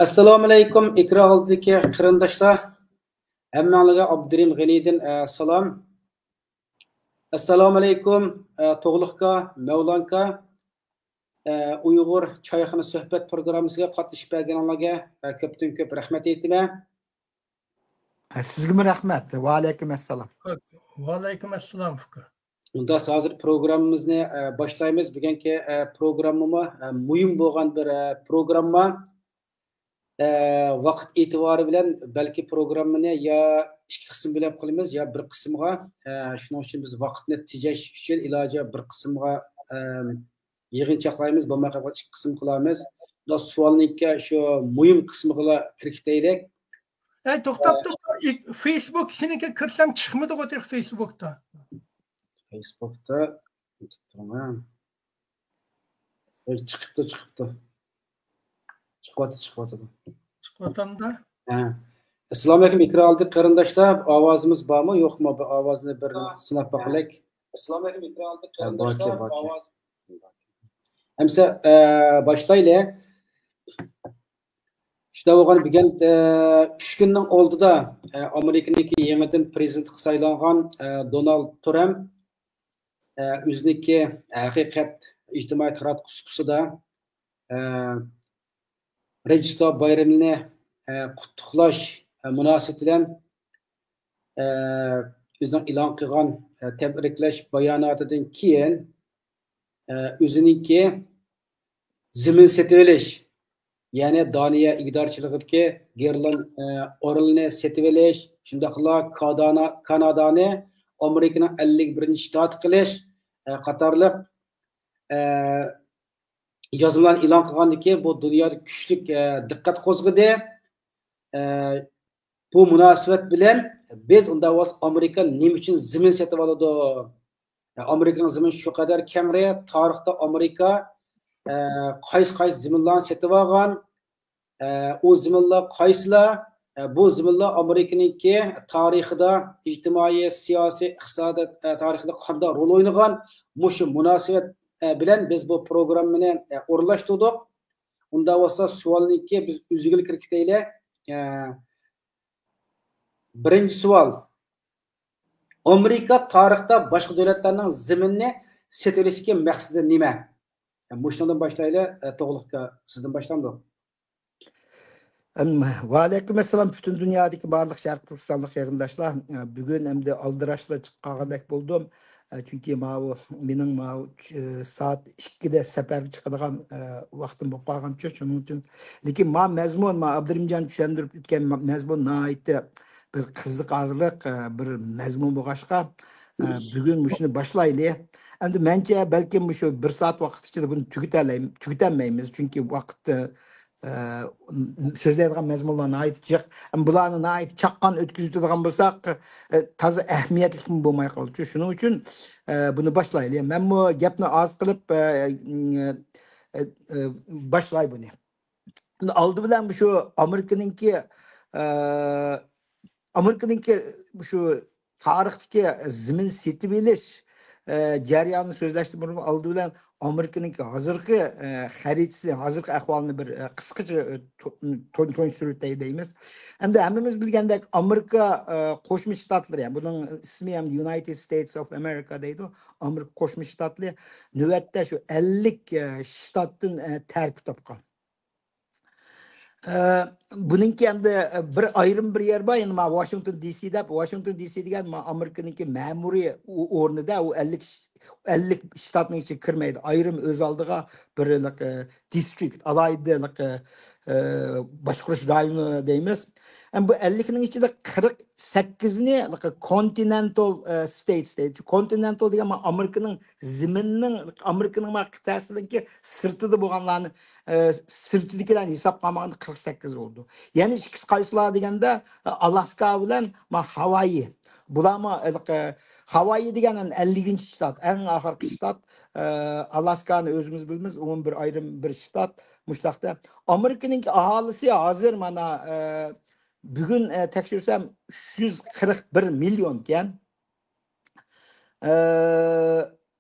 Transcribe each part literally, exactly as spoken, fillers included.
ئەسسالامۇئەلەيكۇم، ئېكران ئالدىدىكى قېرىنداشلار. ھەممەڭلارغا ئابدۇرېھىم غېنىدىن، ئە، سالام. ئەسسالامۇئەلەيكۇم، ئە، تۇغلۇقكا، مەۋلانكا، ئە، ئۇيغۇر چايخانا سۆھبەت پروگراممىسىغا قاتنىشىپ بەرگىنىڭلارغا، ئە، كۆپتىن كۆپ رەھمەت ئېيتىمەن. ھە، سىزگىمۇ رەھمەت. ۋەئەلەيكۇم ئەسسالام. ۋەئەلەيكۇم ئەسسالام، ئۇكا. ئۇنداق ھازىر پروگراممىمىزنى، ئە، باشلايمىز. بۈگۈنكى، ئە، پروگراممىمۇ، ئە، مۇھىم بولغان بىر، ئە، پروگرامما. ئە، ۋاقىت ئېتىبارى بىلەن بەلكى پروگراممىنى يا ئىككى قىسىم بىلەن قىلىمىز، يا بىر قىسىمغا. ئە، شۇنىڭ ئۈچۈن بىز ۋاقىتنى تېجەش ئۈچۈن ئىلاجى بار بىر قىسىمغا، ئە، يىغىنچاقلايمىز، بولماي قالغان ئىككى قىسىم قىلارمىز. بۇ سوئالنىڭكى شۇ مۇھىم قىسمىغىلا كىرىپ كېتەيلى. ئەي، توختاپ تۇر. فېيسبۇك ئىچىنىڭكى كىرسەم چىقمىدىغۇ تېخى فېيسبۇكتا. فېيسبۇكتا تۇرۇڭ. ئەي، چىقىپتۇ، چىقىپتۇ. چىقىۋاتىدۇ، چىقىۋاتىدۇ. چىقىۋاتامدا. ھە. ئەسسالامۇئەلەيكۇم، ئېكران ئالدى قېرىنداشلار. ئاۋازىمىز بارمۇ، يوقمۇ؟ بىر ئاۋازنى بىر سىناپ باقايلىك. ئەسسالامۇئەلەيكۇم، ئېكران ئالدى قېرىنداشلار. باركەن، باركەن. ئەمسە، ئە، باشلايلى. شۇنداق بولغان بۈگۈن، ئە، ئۈچ كۈننىڭ ئالدىدا، ئە، ئامېرىكىنىڭكى يېڭىدىن پرېزىدېنتقا سايلانغان، ئە، دونالد ترامپ، ئە، ئۆزىنىڭكى ھەقىقەت ئىجتىمائىي تاراتقۇ سۇپىسىدا، ئە، رەجىستا بايرىمىنى، ئە، قۇتلۇقلاش، ئە، مۇناسىۋىتى بىلەن، ئە، ئۆزىنىڭ ئېلان قىلغان، ئە، تەبرىكلەش باياناتىدىن كېيىن، ئە، ئۆزىنىڭكى زېمىن سېتىۋېلىش، يەنى دانىيە ئىگىدارچىلىقىدىكى گېرلان، ئە، ئورېلنى سېتىۋېلىش، شۇنداقلا كادانا-، كانادانى ئامېرىكىنىڭ ئەللىك بىرىنچى شتاتى قىلىش، ئە، قاتارلىق، ئە، يازمىلارنى ئېلان قىلغاندىن كېيىن، بۇ دۇنيادا كۈچلۈك، ئە، دىققەت قوزغىدى. ئە، بۇ مۇناسىۋەت بىلەن بىز ئۇنداق بولسا ئامېرىكا نېمە ئۈچۈن زېمىن سېتىۋالىدۇ؟ ئامېرىكىنىڭ زېمىنى شۇ قەدەر كەڭرى، تارىختا ئامېرىكا، ئە، قايسى، قايسى زېمىنلارنى سېتىۋالغان؟ ئە، ئۇ زېمىنلار قايسىلار؟ ئە، بۇ زېمىنلار ئامېرىكىنىڭكى تارىخىدا، ئىجتىمائىي، سىياسىي، ئىقتىسادىي، ئە، تارىخىدا قانداق رول ئوينىغان؟ مۇشۇ مۇناسىۋەت، ئە، بىلەن بىز بۇ پروگراممىنى، ئە، ئورۇنلاشتۇردۇق. ئۇنداق بولسا سوئالنىڭكى بىز ئۆزىگىلا كىرىپ كېتەيلى. ئە، بىرىنچى سوئال. ئامېرىكا تارىختا باشقا دۆلەتلەرنىڭ زېمىنىنى سېتىۋېلىشتىكى مەقسىتى نېمە؟ مۇشۇنىڭدىن باشلايلى، ئە، توغلۇقكا سىزدىن باشلامدۇ؟ ئەم، ۋەئەلەيكۇم ئەسسالام، پۈتۈن دۇنيادىكى بارلىق شەرقىي تۈركىستانلىق قېرىنداشلار. ئە، بۈگۈن ئەمدى ئالدىراشلا چىقىپ قالغاندەك بولدۇم. ئە، چۈنكى ماۋۇ، مېنىڭ ماۋۇ، ئە، سائەت ئىككىدە سەپەرگە چىقىدىغان، ئە، ۋاقتىم بولۇپ قالغانچۇ، شۇنىڭ ئۈچۈن. لېكىن ما مەزمۇن، ما ئابدۇرېھىمجان چۈشەندۈرۈپ ئۆتكەن ما-، مەزمۇن ناھايىتى بىر قىزىقارلىق، ئە، بىر مەزمۇن بولغاچقا، ئە، بۈگۈن مۇشۇنى باشلايلى. ئەمدى مەنچە بەلكىم مۇشۇ بىر سائەت ۋاقىت ئىچىدە بۇنى تۈگىتەلەي-، تۈگىتەلمەيمىز، چۈنكى ۋاقىت، ئە، ئە، سۆزلەيدىغان مەزمۇنلار ناھايىتى جىق. ئەمما بۇلارنى ناھايىتى چاققان ئۆتكۈزۈۋېتىدىغان بولساق، ئە، تازا ئەھمىيەتلىكمۇ بولماي قالىدۇ. شۇنىڭ ئۈچۈن، ئە، بۇنى باشلايلى. مەنمۇ گەپنى ئاز قىلىپ، ئە، ئە، ئە، باشلاي بۇنى. ئالدى بىلەن مۇشۇ ئامېرىكىنىڭكى، ئە، ئامېرىكىنىڭكى مۇشۇ تارىختىكى زېمىن سېتىۋېلىش، ئە، جەريانىنى سۆزلەشتىن بۇرۇن ئالدى بىلەن ئامېرىكىنىڭكى ھازىرقى، ئە، خەرىتىسى، ھازىرقى ئەھۋالىنى بىر، ئە، قىسقىچە، ئە، تو-، تون-، تونۇشتۇرۇۋېتەي دەيمىز. ئەمدى ھەممىمىز بىلگەندەك ئامېرىكا، ئە، قوشما شتاتلىرى، يەنى بۇنىڭ ئىسمى ھەم United States of America دەيدۇ، ئامېرىكا قوشما شتاتلىرى نۆۋەتتە شۇ ئەللىك، ئە، شتاتتىن، ئە، تەركىب تاپقان. ئە، بۇنىڭكى ئەمدى بىر ئايرىم بىر يەر بار، يەنى ما ۋاشىنگتون دى سى دەپ، ۋاشىنگتون دى سى دېگەن ما ئامېرىكىنىڭكى مەمۇرىي ئو-، ئورنىدا، ئۇ ئەللىك ش-، ئەللىك شتاتنىڭ ئىچىگە كىرمەيدۇ. ئايرىم ئۆز ئالدىغا بىر، ئە، دىسترىكت، ئالاھىدە، ئە، ئە، باشقۇرۇش رايونى دەيمىز. ئەمما بۇ ئەللىكنىڭ ئىچىدە قىرىق سەككىزنى continental، ئە، states دەيدۇ. Continental دېگەن ما ئامېرىكىنىڭ زېمىنىنىڭ، ئامېرىكىنىڭ ما قىتئەسىنىڭكى سىرتىدا بولغانلارنى، ئە، سىرتىدىكىلەرنى ھېسابقا ئالمىغاندا قىرىق سەككىز بولىدۇ. يەنە ئىككىسى قايسىلار دېگەندە، ئالاسكا بىلەن ما ھاۋايى. بۇلارمۇ ھېلىقى، ھاۋايى دېگەن ئەللىكىنچى شتات، ئەڭ ئاخىرقى شتات. ئە، ئالاسكانى ئۆزىمىز بىلىمىز، ئۇمۇ بىر ئايرىم بىر شتات. مۇشۇنداقتا ئامېرىكىنىڭكى ئاھالىسى ھازىر مانا، ئە، بۈگۈن، ئە، تەكشۈرسەم ئۈچ يۈز قىرىق بىر مىليونكەن. ئە،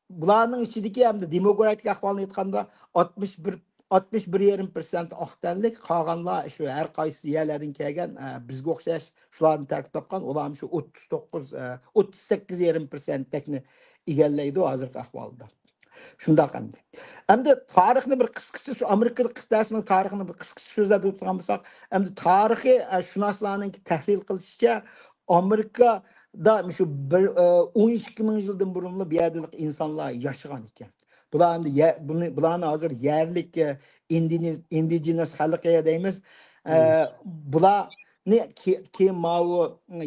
بۇلارنىڭ ئىچىدىكى ھەمدە دېموگرافىك ئەھۋالنى ئېيتقاندا، ئاتمىش بىر، ئاتمىش بىر يېرىم پىرسەنت ئاق تەنلىك، قالغانلار شۇ ھەر قايسى يەرلەردىن كەلگەن، ئە، بىزگە ئوخشاش شۇلاردىن تەركىب تاپقان، ئۇلارمۇ شۇ ئوتتۇز توققۇز، ئە، ئوتتۇز سەككىز يېرىم پىرسەنتتەكنى ئىگىلەيدۇ ھازىرقى ئەھۋالدا. شۇنداق ئەمدى. ئەمدى تارىخنى بىر قىسقىچە، ئامېرىكا قىتئەسىنىڭ تارىخىنى بىر قىسقىچە سۆزلەپ ئۆتىدىغان بولساق، ئەمدى تارىخىي، ئە، شۇناسلارنىڭ تەھلىل قىلىشىچە، ئامېرىكىدا شۇ بىر، ئە، ئون ئىككى مىڭ يىلدىن بۇرۇنلا بۇ يەردە ئىنسانلار ياشىغان ئىكەن. بۇلار ئەمدى يە-، بۇنى، بۇلارنى ھازىر يەرلىك، ئە، ئىندىنىز-، ئىندىجېنەس خەلقى دەيمىز. ئە، بۇلارنى كې-، كېيىن ماۋۇ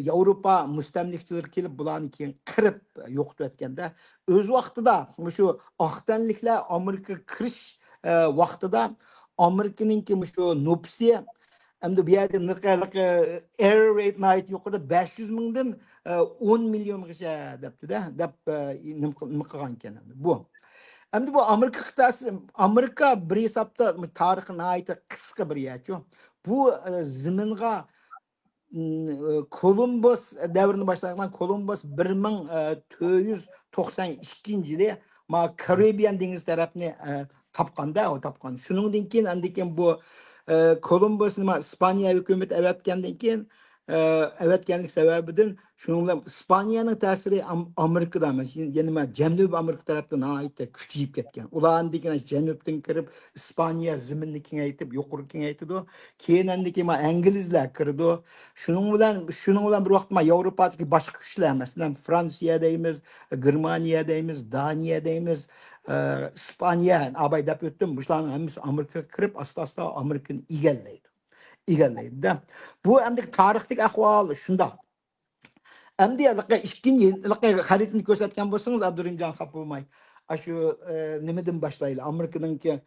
ياۋروپا مۇستەملىكىچىلىرى كېلىپ، بۇلارنى كېيىن قىرىپ يوقىتىۋەتكەندە، ئۆز ۋاقتىدا مۇشۇ ئاق تەنلىكلەر ئامېرىكىغا كىرىش، ئە، ۋاقتىدا ئامېرىكىنىڭكى مۇشۇ نوپۇسى، ئەمدى بۇ يەردە نىقى، نىقى ئېرر رېيت ناھايىتى يۇقىرىدا، بەش يۈز مىڭدىن، ئە، ئون مىليونغىچە دەپتۇ-دە، دەپ، ئە، نېمە قىل-، نېمە قىلغان ئىكەن ئەمدى بۇ. ئەمدى بۇ ئامېرىكا قىتئەسى، ئامېرىكا بىر ھېسابتا تارىخى ناھايىتى قىسقا بىر يەرچۇ. بۇ، ئە، زېمىنغا، ئىم، ئە، كولومبوس دەۋرىنى باشلايدىغان كولومبوس بىر مىڭ تۆت يۈز توقسان ئىككىنچى يىلى ما كارىبىيان دېڭىزى تەرەپنى، ئە، تاپقاندا، ئۇ تاپقان. شۇنىڭدىن كېيىن، ئاندىن كېيىن بۇ، ئە، كولومبوسنى ما ئىسپانىيە ھۆكۈمىتى ئەۋەتكەندىن كېيىن، ئە، ئەۋەتكەنلىك سەۋەبىدىن شۇنىڭ بىلەن ئىسپانىيەنىڭ تەسىرى ئام-، ئامېرىكىدا ئەمەس، يەنە ما جەنۇبىي ئامېرىكا تەرەپتە ناھايىتى كۈچىيىپ كەتكەن. ئۇلار ئاندىن كېيىن جەنۇبتىن كىرىپ، ئىسپانىيە زېمىنىنى كېڭەيتىپ، يۇقىرى كېڭەيتىدۇ. كېيىن ئاندىن كېيىن ما ئىنگلىزلەر كىرىدۇ. شۇنىڭ بىلەن، شۇنىڭ بىلەن بىر ۋاقىتتا ما ياۋروپادىكى باشقا كۈچلەر، مەسىلەن، فرانسىيە دەيمىز، گېرمانىيە دەيمىز، دانىيە دەيمىز، ئە، ئىسپانىيە، ئاباي دەپ ئۆتتۈم. بۇلارنىڭ ھەممىسى ئامېرىكىغا كىرىپ، ئاستا-ئاستا ئامېرىكىنى ئىگىلەيدۇ. ئىگىلەيدۇ-دە. بۇ ئەمدى تارىختىكى ئەھۋال شۇنداق. ئەمدى ھېلىقى ئىككىنچى، ھېلىقى خەرىتىنى كۆرسەتكەن بولسىڭىز، ئابدۇرېھىمجان خاپا بولماي. ئاشۇ، ئە، نېمىدىن باشلايلى؟ ئامېرىكىنىڭكى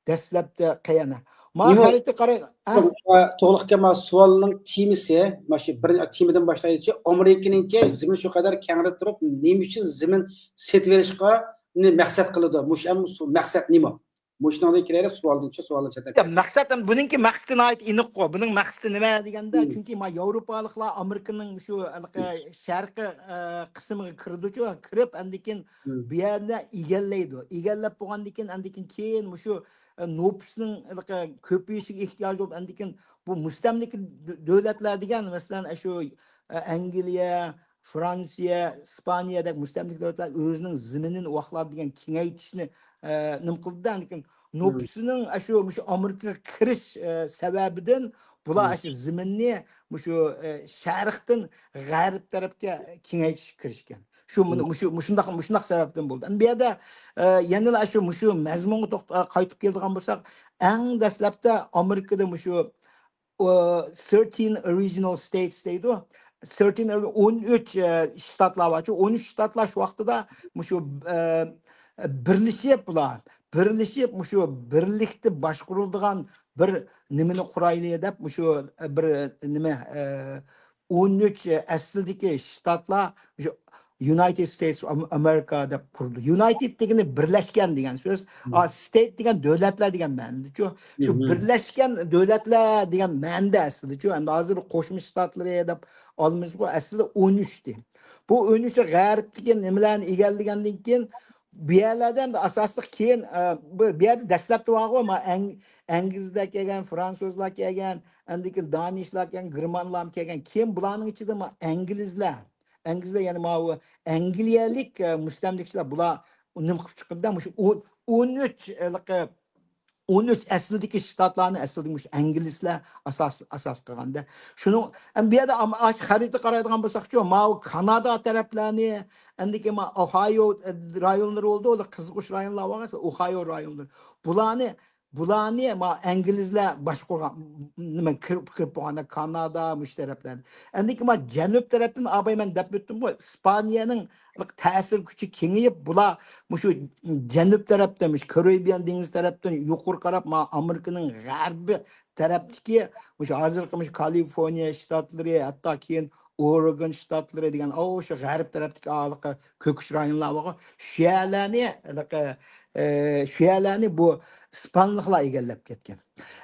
دەسلەپتە قەيەنە؟ ما نېمە؟ خەرىتە قاراي. ھە؟ توغرا، توغرا ئىكەن، ما سوئالنىڭ تېمىسى، ما شۇ بىر تېمىدىن باشلايلىچۇ. ئامېرىكىنىڭكى زېمىن شۇ قەدەر كەڭرى تۇرۇپ، نېمە ئۈچۈن زېمىن سېتىۋېلىشقا مەقسەت قىلىدۇ؟ مۇشۇ ئەم-، سو-، مەقسەت نېمە؟ مۇشۇنىڭدىن كېلەيلى سوئالدىنچە، سوئالنى چەتلەپ. يا، مەقسەت، بۇنىڭكى مەقسىتى ناھايىتى ئېنىققۇ. بۇنىڭ مەقسىتى نېمە دېگەندە، مم. چۈنكى ما ياۋروپالىقلار ئامېرىكىنىڭ شۇ ھېلىقى شەرقىي، ئە، قىسمىغا كىرىدۇچۇ، كىرىپ، ئاندىن كېيىن مم. بۇ يەرنى ئىگىلەيدۇ. ئىگىلەپ بولغاندىن كېيىن، ئاندىن كېيىن، كېيىن مۇشۇ، ئە، نوپۇسنىڭ ھېلىقى كۆپىيىشىگە ئېھتىياج بولۇپ، ئاندىن كېيىن بۇ مۇستەملىكە دۆ-، دۆلەتلەر دېگەن، مەسىلەن، شۇ، ئە، ئەنگلىيە، فرانسىيە، ئىسپانىيەدەك مۇستەملىكە دۆلەتلەر ئۆزىنىڭ زېمىنىنى ۋاقلار دېگەن كېڭەيتىشنى، ئە، نېمە قىلدى. لېكىن مم. نوپۇسىنىڭ ئاشۇ مۇشۇ ئامېرىكىغا كىرىش، ئە، سەۋەبىدىن بۇلار مم. ئاشۇ زېمىننى مۇشۇ، ئە، شەرقتىن غەرب تەرەپكە كېڭەيتىشكە كىرىشكەن. شۇ مۇنى-، مم. مۇشۇ، مۇشۇنداق، مۇشۇنداق سەۋەبتىن بولدى. ئەمدى بۇ يەردە، ئە، يەنىلا شۇ، مۇشۇ مەزمۇنغا توختا-، قايتىپ كېلىدىغان بولساق، ئەڭ دەسلەپتە ئامېرىكىدا مۇشۇ ئۇ، thirteen original states دەيدۇ. Thirteen، ئون ئۈچ، ئە، شتاتلار بارچۇ. ئون ئۈچ شتاتلار شۇ ۋاقتىدا مۇشۇ، ئە، بىرلىشىپ بۇلار، بىرلىشىپ مۇشۇ بىرلىكتە باشقۇرۇلىدىغان بىر نېمىنى قۇرايلى دەپ مۇشۇ، ئە، بىر نېمە، ئە، ئون ئۈچ ئەسلىدىكى شتاتلار مۇشۇ United States of America دەپ قۇرۇلدى. يۇنايتېد دېگىنى بىرلەشكەن دېگەن سۆز. مم. ئا، ستېيت دېگەن دۆلەتلەر دېگەن مەنىدىچۇ. شۇ مم. بىرلەشكەن دۆلەتلەر دېگەن مەنىدە ئەسلىدىچۇ. ئەمدى ھازىر قوشما شتاتلىرى دەپ ئالىمىزغۇ، ئەسلى ئون ئۈچتى. بۇ ئون ئۈچى غەربتىكى نېمىلەرنى ئىگىلىگەندىن كېيىن، بۇ يەرلەردە ئەمدى ئاساسلىق كېيىن، ئە، بۇ، بۇ يەردە دەسلەپتە بارغۇ، ما، ئەڭ-، ئىنگلىزلەر كەلگەن، فرانسۇزلار كەلگەن، ئاندىن كېيىن دانىشلار كەلگەن، گېرمانلارمۇ كەلگەن. كېيىن بۇلارنىڭ ئىچىدە ما، ئىنگلىزلار، ئىنگلىزلار، يەنى ماۋۇ ئەنگلىيەلىك، ئە، مۇستەملىكىچىلەر، بۇلار نېمە قىلىپ چىقىردى؟ مۇشۇ ئون، ئون ئۈچ، ھېلىقى ئون ئۈچ ئەسلىدىكى شتاتلارنى ئەسلىدە مۇشۇ ئىنگلىزلار ئاساس، ئاساس قىلغاندا. شۇنىڭ، ئەم، بۇ يەردە ئام-، ئاشۇ خەرىتە قارايدىغان بولساقچۇ، ماۋۇ كانادا تەرەپلەرنى، ئەندىكى ما، ئوھايو، ئە، رايونلىرى بولدى، ئۇلار قىزغۇچ رايونلار بار، ئوھايو رايونلىرى. بۇلارنى بۇلارنى ما ئىنگلىزلار باشقۇرغان، نېمە، كىرىپ، كىرىپ بولغاندا كانادا، مۇشۇ تەرەپلەردىن. ئەندىكى ما جەنۇب تەرەپتىن، ئاباي مەن دەپ ئۆتتۈمغۇ، ئىسپانىيەنىڭ تەسىر كۈچى كېڭىيىپ، بۇلار مۇشۇ جەنۇب تەرەپتىن، مۇشۇ كارىبىيان دېڭىزى تەرەپتىن يۇقىرى قاراپ، ما ئامېرىكىنىڭ غەربىي تەرەپتىكى، مۇشۇ ھازىرقى مۇشۇ كالىفورنىيە شتاتلىرى، ھەتتا كېيىن ئورېگون شتاتلىرى دېگەن، ئاۋۇ شۇ غەرب تەرەپتىكى ھېلىقى كۆكۈچ رايونلار بارغۇ، شۇ يەرلەرنى ھېلىقى، ئە، شۇ يەرلەرنى بۇ ئىسپانلىقلار ئىگىلەپ كەتكەن.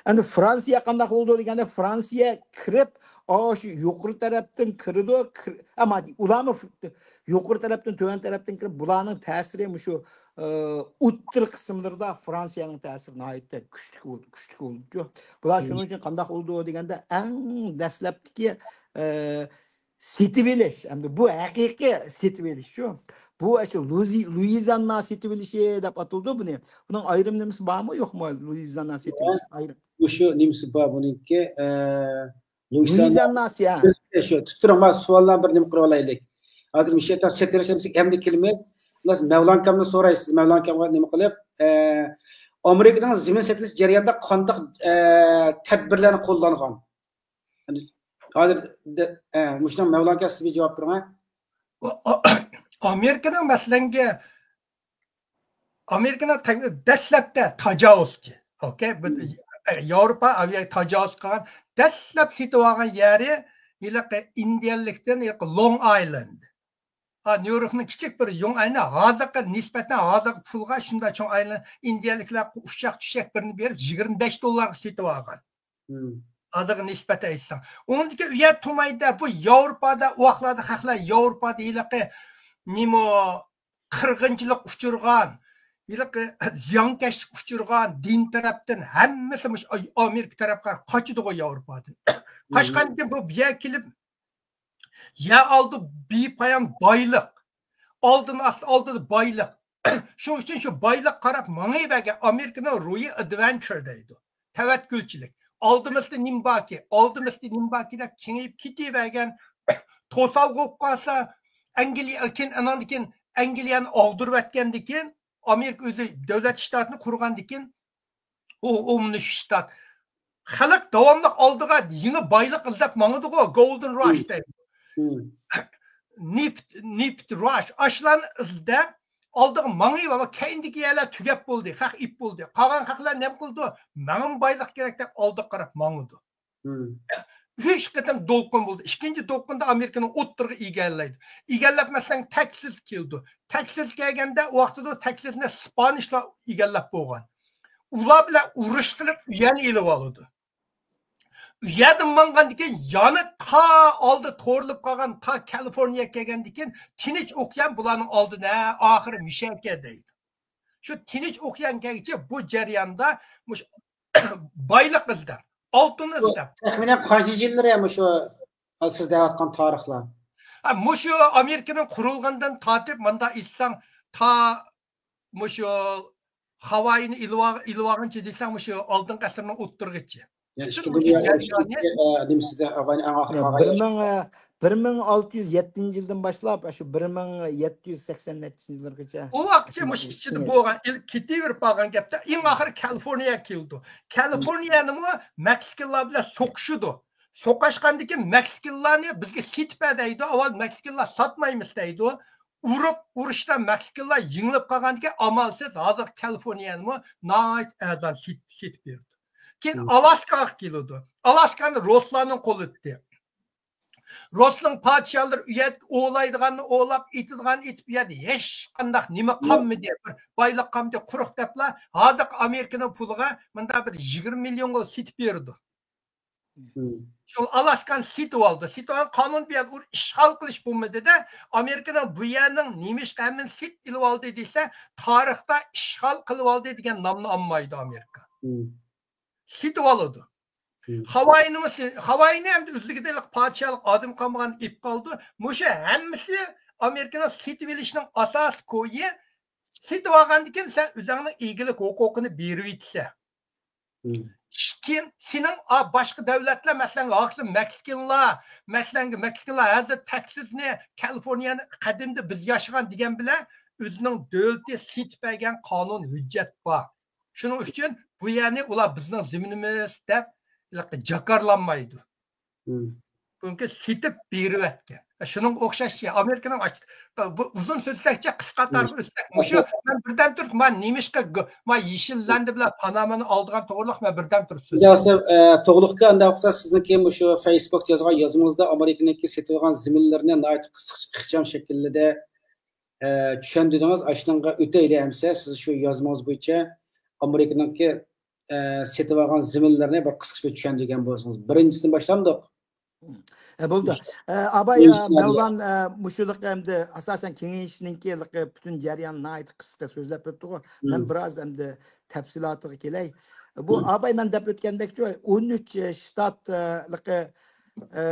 ئەمدى فرانسىيە قانداق بولىدۇ دېگەندە، فرانسىيە كىرىپ، ئاشۇ يۇقىرى تەرەپتىن كىرىدۇ، كىر-، ئەمما ئۇلارمۇ ف-، يۇقىرى تەرەپتىن، تۆۋەن تەرەپتىن كىرىپ، بۇلارنىڭ تەسىرى مۇشۇ، ئى، ئوتتۇرا قىسىملىرىدا فرانسىيەنىڭ تەسىرى ناھايىتى كۈچلۈك بولىدۇ، كۈچلۈك بولىدۇ. بۇلار شۇنىڭ ئۈچۈن قانداق بولىدۇ دېگەندە، ئەڭ دەسلەپتىكى، ئى، سېتىۋېلىش، ئەمدى بۇ ھەقىقىي سېتىۋېلىش شۇ. بۇ ئاشۇ لۇزى-، لۇيىزاننا سېتىۋېلىشى دەپ ئاتىلىدۇ بۇنى. بۇنىڭ ئايرىم نېمىسى بارمۇ، يوقمۇ؟ لۇيىزاننا سېتىۋېلىش ئايرىم. مۇشۇ نېمىسى بار بۇنىڭكى، ئە، لۇيىزاننا. لۇيىزاننا سى-، ھە. شۇ، تۇتۇپ تۇرۇڭ، مانا سوئاللار بىر نېمە قىلىپ ئالايلى. ھازىر مۇشۇ يەردە سېتىۋېلىش نېمىسى ئەمدى كېلىمىز. بىز مەۋلان ئاكامدىن سورايسىز، مەۋلان ئاكامغا نېمە قىلىپ، ئە، ئامېرىكىنىڭ زېمىن سېتىۋېلىش جەريانىدا قانداق، ئە، تەدبىرلەرنى قوللانغان؟ ھازىر دە-، ئە، مۇشۇنىڭ مەۋلان ئاكا سىز بىر جاۋاب بېرىڭ. ئامېرىكىنىڭ مەسىلەنگە، ئامېرىكىنىڭ تەك-، دەسلەپتە تاجاۋۇزچى، ئوكەي، بۇ، ئە، ياۋروپا ئامېرىكا تاجاۋۇز قىلغان، دەسلەپ سېتىۋالغان يەرى ھېلىقى ئىندىيەلىكتىن ھېلىقى لونگ ئايلاند. ھا، نيۇ يوركنىڭ كىچىك بىر يۇڭ ئاينى ھازىرقى نىسبەتەن ھازىرقى پۇلغا شۇنداق چوڭ ئايلان ئىندىيەلىكلەر ئۇششاق چۈششەك بىرنى بېرىپ يىگىرمە بەش دوللارغا سېتىۋالغان. ھازىرغا نىسبەتەن ئېيتساڭ. ئۇنىڭدىكى ئۇ يەر تۇمايدا بۇ ياۋروپادا، ئۇ ۋاقىتلاردا خەقلەر ياۋروپادا ھېلىقى نېمە قىرغىنچىلىق ئۇچرىغان، ھېلىقى زىيانكەشلىك ئۇچرىغان، دىن تەرەپتىن ھەممىسى مۇشۇ ئامېرىكا تەرەپكە قاچىدىغۇ ياۋروپادىن. قاچقاندىن كېيىن بۇ، بۇ يەر كېلىپ، يەر ئالدى بىپايان بايلىق. ئالدىن ئالدىدا بايلىق. شۇنىڭ ئۈچۈن شۇ بايلىققا قاراپ ماڭىۋەرگەن ئامېرىكىنىڭ روھى ئادۋېنچۇر دەيدۇ. تەۋەككۈلچىلىك. ئالدىمىزدا نېمە باركى، ئالدىمىزدا نېمە باركى دەپ كېڭىيىپ كېتىۋەرگەن، توسالغۇ بولۇپ قالسا، ئەنگلىيە، كېيىن ئاناندىن كېيىن ئەنگلىيەنى ئاغدۇرۇۋەتكەندىن كېيىن، ئامېرىكا ئۆزى دۆلەت شتاتىنى قۇرغاندىن كېيىن، ئۇ، ئۇ مۇنۇ شتات. خەلق داۋاملىق ئالدىغا يېڭى بايلىق ئىزدەپ ماڭىدىغۇ، گولدېن راش دەيدۇ. نېفىت، نېفىت راش، ئاشۇلارنى ئىزدەپ ئالدىغا ماڭىۋا، كەينىدىكى يەرلەر تۈگەپ بولدى، خەق ئىپ بولدى. قالغان خەقلەر نېمە قىلىدۇ؟ ماڭىمۇ بايلىق كېرەك دەپ ئالدىغا قاراپ ماڭىدۇ. ئۈچ قېتىم دولقۇن بولدى. ئىككىنچى دولقۇندا ئامېرىكىنىڭ ئوتتۇرىغا ئىگىلەيدۇ. ئىگىلەپ، مەسىلەن، تەكساس كېلىدۇ. تەكساس كەلگەندە، ئۇ ۋاقتىدا تەكساسنى سپانىشلار ئىگىلەپ بولغان. ئۇلار بىلەن ئۇرۇش قىلىپ، ئۇ يەرنى ئېلىپ ئالىدۇ. ئۇ يەردىن ماڭغاندىن كېيىن، يەنە تا ئالدى تورلىپ قالغان، تا كالىفورنىيەگە كەلگەندىن كېيىن، تىنچ ئوكيان بۇلارنىڭ ئالدىدا، ئاخىرى مۇشەكە دەيدۇ. شۇ تىنچ ئوكيان كەلگۈچە بۇ جەرياندا مۇشۇ بايلىق ئىزدەپ، ئالتۇن ئىزدەپ. تەخمىنەن قانچە يىللىرى مۇشۇ سىز دەۋاتقان تارىخلار؟ ھە، مۇشۇ ئامېرىكىنىڭ قۇرۇلغىنىدىن تارتىپ، ماندا ئېيتساڭ، تا مۇشۇ خاۋاينى ئېلىۋال-، ئېلىۋالغىنىچە دېسەڭ، مۇشۇ ئالدىنقى ئەسىرنىڭ ئوتتۇرىغىچە. يەنى پۈتۈن ئىككى مۇشۇ مىڭ جەريانى، ئە، نېمىسىدە، ئاۋاينى ئەڭ ئاخىرقى يا، بىر مىڭ، بىر مىڭ ئالتە يۈز يەتتىنچى يىلدىن باشلاپ، شۇ بىر مىڭ يەتتە يۈز سەكسەن نەچچىنچى يىللارغىچە. ئۇ ۋاقىتچە مۇشۇ ئىچىدە بولغان، ئېلىپ كېتىۋېرىپ بارغان گەپتە، ئەڭ ئاخىرى كالىفورنىيەگە كېلىدۇ. كالىفورنىيەنىمۇ مەكسىكىلىلار بىلەن سوقۇشىدۇ. سوقۇشقاندىن كېيىن مەكسىكىلىلارنى بىزگە سېتىپ بەر دەيدۇ. ئاۋۋال مەكسىكىلىلار ساتمايمىز دەيدۇ. ئۇرۇپ، ئۇرۇشتا مەكسىكىلىلار يېڭىلىپ قالغاندىن كېيىن ئامالسىز ھازىر كالىفورنىيەنىمۇ ناھايىتى ئەرزان سېت-، سېتىپ بېرىدۇ. كېيىن ئالاسكاغا كېلىدۇ. ئالاسكانى رۇسلارنىڭ قولىدا ئىدى. رۇسنىڭ پادىشاھلىرى ئۇ يەردىكى ئوۋلايدىغاننى ئوۋلاپ، ئېتىدىغاننى ئېتىپ، ئۇ يەردە ھېچقانداق نېمە قالمىدى، بىر بايلىق قالمىدى، قۇرۇق دەپلا، ھازىرقى ئامېرىكىنىڭ پۇلىغا مۇنداق بىر يىگىرمە مىليونغا سېتىپ بېرىدۇ. شۇ ئالاسكانى سېتىۋالدى. سېتىۋالغان قانۇن بۇ يەردە ئۇ ئىشغال قىلىش بولمىدى-دە، ئامېرىكىنىڭ بۇ يەرنىڭ نېمىشقا ھەممىنى سېتىپ ئېلىۋالدى دېسە، تارىختا ئىشغال قىلىۋالدى دېگەن نامنى ئالمايدۇ ئامېرىكا. سېتىۋالىدۇ. خاۋاينىمۇ سې-، خاۋاينى ئەمدى ئۆزلۈكىدە پادىشاھلىق ئادەم قالمىغان ئېلىپ قالدى. مۇشۇ ھەممىسى ئامېرىكىنىڭ سېتىۋېلىشنىڭ ئاساسىي كويى، سېتىۋالغاندىن كېيىن سەن ئۆزۈڭنىڭ ئىگىلىك ھوقۇقىنى بېرىۋېتىسەن. كېيىن سېنىڭ، ئا، باشقا دۆلەتلەر، مەسىلەن، ھازىر مەكسىكىلىلار، مەسىلەن، مەكسىكىلىلار ھازىر تەكساسنى، كالىفورنىيەنى قەدىمدە بىز ياشىغان دېگەن بىلەن ئۆزىنىڭ دۆلىتى سېتىپ بەرگەن قانۇن ھۆججەت بار. شۇنىڭ ئۈچۈن بۇ يەرنى ئۇلار بىزنىڭ زېمىنىمىز دەپ ھېلىقى جاكارلانمايدۇ. بۇنىڭكى سېتىپ بېرىۋەتكەن. شۇنىڭغا ئوخشاش ئامېرىكىنىڭ ئاش-، بۇ ئۇزۇن سۆزلەكچە، قىسقا تارىخ ئۆتسەك، مۇشۇ مەن بىردەم تۇرۇپ، ما نېمىشقا گو-، ما يېشىل لەندە بىلەن پانامانى ئالىدىغان توغرىلىق مەن بىردەم تۇرۇپ سۆزلەيمەن. ئۇنداق بولسا، ئە، توغرىلىقكە ئانداق بولسا، سىزنىڭكى مۇشۇ فېيسبۇكتا يازغان يازمىڭىزدا ئامېرىكىنىڭكى سېتىۋالغان زېمىنلىرىنى ناھايىتى قىسقىچە، ئىخچام شەكىلدە، ئە، چۈشەندۈردىڭىز. ئاشۇنىڭغا ئۆتەيلى ئەمسە، سىز شۇ يازمىڭىز بويىچە ئامېرىكىنىڭكى ئە، سېتىۋالغان زېمىنلىرىنى بىر قىسقىچە چۈشەندۈرگەن بولسىڭىز. بىرىنچىسىنى باشلامدۇق؟ ئە، بولدى. ئە، ئاباي، ئە، مەۋلان، ئە، مۇشۇلۇق ئەمدى ئاساسەن كېڭىيىشنىڭكى پۈتۈن جەريانى ناھايىتى قىسقا سۆزلەپ ئۆتتىغۇ. مەن بىراز ئەمدى تەپسىلاتىغا كېلەي. بۇ ئاباي مەن دەپ ئۆتكەندەكچۇ، ئون ئۈچ شتاتلىقى، ئە،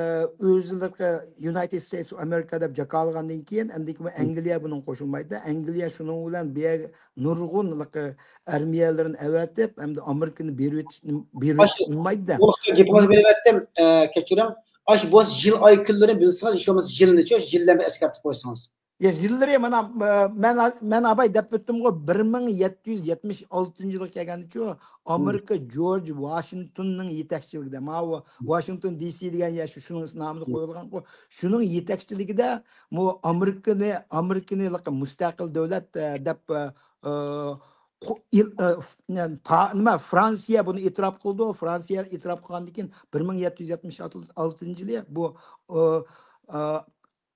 ئۆزلىرى يۇنايتېد ستېيتس ئامېرىكا دەپ جاكارلىغاندىن كېيىن، ئەمدىكى ئەنگلىيە بۇنىڭغا قوشۇلمايدۇ. ئەنگلىيە شۇنىڭ بىلەن بۇ يەرگە نۇرغۇنلىقى ئارمىيەلىرىنى ئەۋەتىپ، ئەمدى ئامېرىكىنى بېرىۋېتىش، بېرىۋېتىش بولمايدۇ. گېپىڭىزنى بېرىۋەتتىم، ئە، كەچۈرۈڭ. ئاشۇ بولسا يىل ئاي كۈنلىرىنى بىلسىڭىز، ھېچ بولمىسا يىلىنىچۇ، يىللارنى ئەسكەرتىپ قويسىڭىز. يا، يىللىرى مانا، ئە، مەن، مەن ئاباي دەپ ئۆتتۈمغۇ، بىر مىڭ يەتتە يۈز يەتمىش ئالتىنچى يىلغا كەلگەندىچۇ، ئامېرىكا جورج ۋاشىنگتوننىڭ يېتەكچىلىكىدە، ماۋۇ ۋاشىنگتون دى سى دېگەن يەر، شۇ، شۇنىڭ نامىدا قويۇلغانغۇ، شۇنىڭ يېتەكچىلىكىدە بۇ ئامېرىكىنى، ئامېرىكىنى مۇستەقىل دۆلەت، ئە، دەپ، ئە، ئە، قو-، ئىل-، ئە، ف-، نە-، پا-، نېمە، فرانسىيە بۇنى ئېتىراپ قىلدى. فرانسىيە ئېتىراپ قىلغاندىن كېيىن، بىر مىڭ يەتتە يۈز يەتمىش ئالتىنچى يىلى بۇ، ئە، ئە،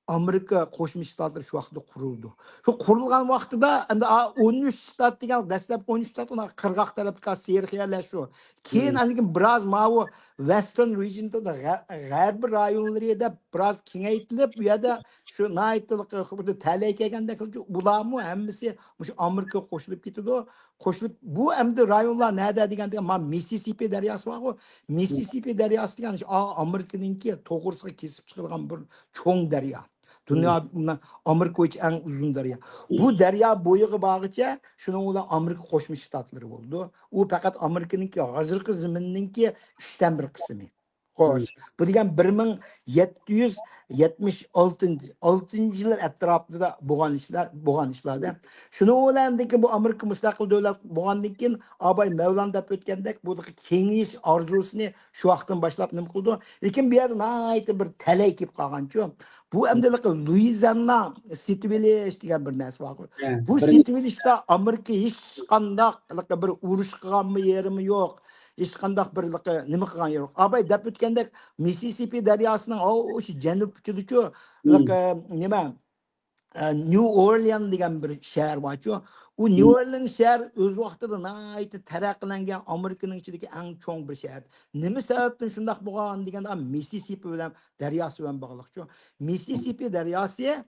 ئامېرىكا قوشما شتاتلىرى شۇ ۋاقىتتا قۇرۇلدى. شۇ قۇرۇلغان ۋاقتىدا ئەمدى، ئا، ئون ئۈچ شتات دېگەن، دەسلەپكى ئون ئۈچ شتات، ئۇنىڭ قىرغاق تەرەپتىكى سېرىخىيەلەر شۇ. كېيىن ئاندىن كېيىن بىراز ماۋۇ ۋېستېرن رېجىيوندا، غە-، غەربىي رايونلىرى دەپ بىراز كېڭەيتىلىپ، ئۇ يەردە شۇ ناھايىتى خۇددى تەلەي كەلگەندەك قىلىپ، ئۇلارمۇ ھەممىسى مۇشۇ ئامېرىكىغا قوشۇلۇپ كېتىدۇ. قوشۇلۇپ، بۇ ئەمدى رايونلار نەدە دېگەندە، ما مىسسىسىپى دەرياسى بارغۇ. مىسسىسىپى دەرياسى دېگەن ئا-، ئامېرىكىنىڭكى توغرىسىغا كېسىپ چىقىدىغان بىر چوڭ دەريا. دۇنيا، ئامېرىكا بويىچە ئەڭ ئۇزۇن دەريا. بۇ دەريا بويىغا بارغىچە شۇنىڭ بىلەن ئامېرىكا قوشما شتاتلىرى بولىدۇ. ئۇ پەقەت ئامېرىكىنىڭكى ھازىرقى زېمىنىنىڭكى ئۈچتىن بىر قىسمى. خوش. بۇ دېگەن بىر مىڭ يەتتە يۈز يەتمىش ئالتىنچى، ئالتىنچى يىللار ئەتراپىدا بولغان ئىشلار، بولغان ئىشلاردا. شۇنىڭ بىلەن ئاندىن كېيىن بۇ ئامېرىكا مۇستەقىل دۆلەت بولغاندىن كېيىن، ئاباي مەۋلان دەپ ئۆتكەندەك، بۇ كېڭىيىش ئارزۇسىنى شۇ ۋاقىتتىن باشلاپ نېمە قىلىدۇ؟ لېكىن بۇ يەردە ناھايىتى بىر تەلەي كېلىپ قالغانچۇ. بۇ ئەمدى لۇئىزىئانا سېتىۋېلىش دېگەن بىر نەرسە بارغۇ. بۇ سېتىۋېلىشتا ئامېرىكا ھېچقانداق بىر ئۇرۇش قىلغانمۇ يېرىمۇ يوق. ھېچقانداق بىر نېمە قىلغان يوق. ئاباي دەپ ئۆتكەندەك، مىسسىسىپى دەرياسىنىڭ ئاشۇ جەنۇب ئۇچىدىچۇ، نېمە، ئە، نيۇ ئورليان دېگەن بىر شەھەر بارچۇ. ئۇ نيۇ ئورليان شەھەر ئۆز ۋاقتىدا ناھايىتى تەرەققىيلەنگەن ئامېرىكىنىڭ ئىچىدىكى ئەڭ چوڭ بىر شەھەر. نېمە سەۋەبتىن شۇنداق بولغان دېگەندە، مىسسىسىپى بىلەن، دەرياسى بىلەن باغلىقچۇ. مىسسىسىپى دەرياسى،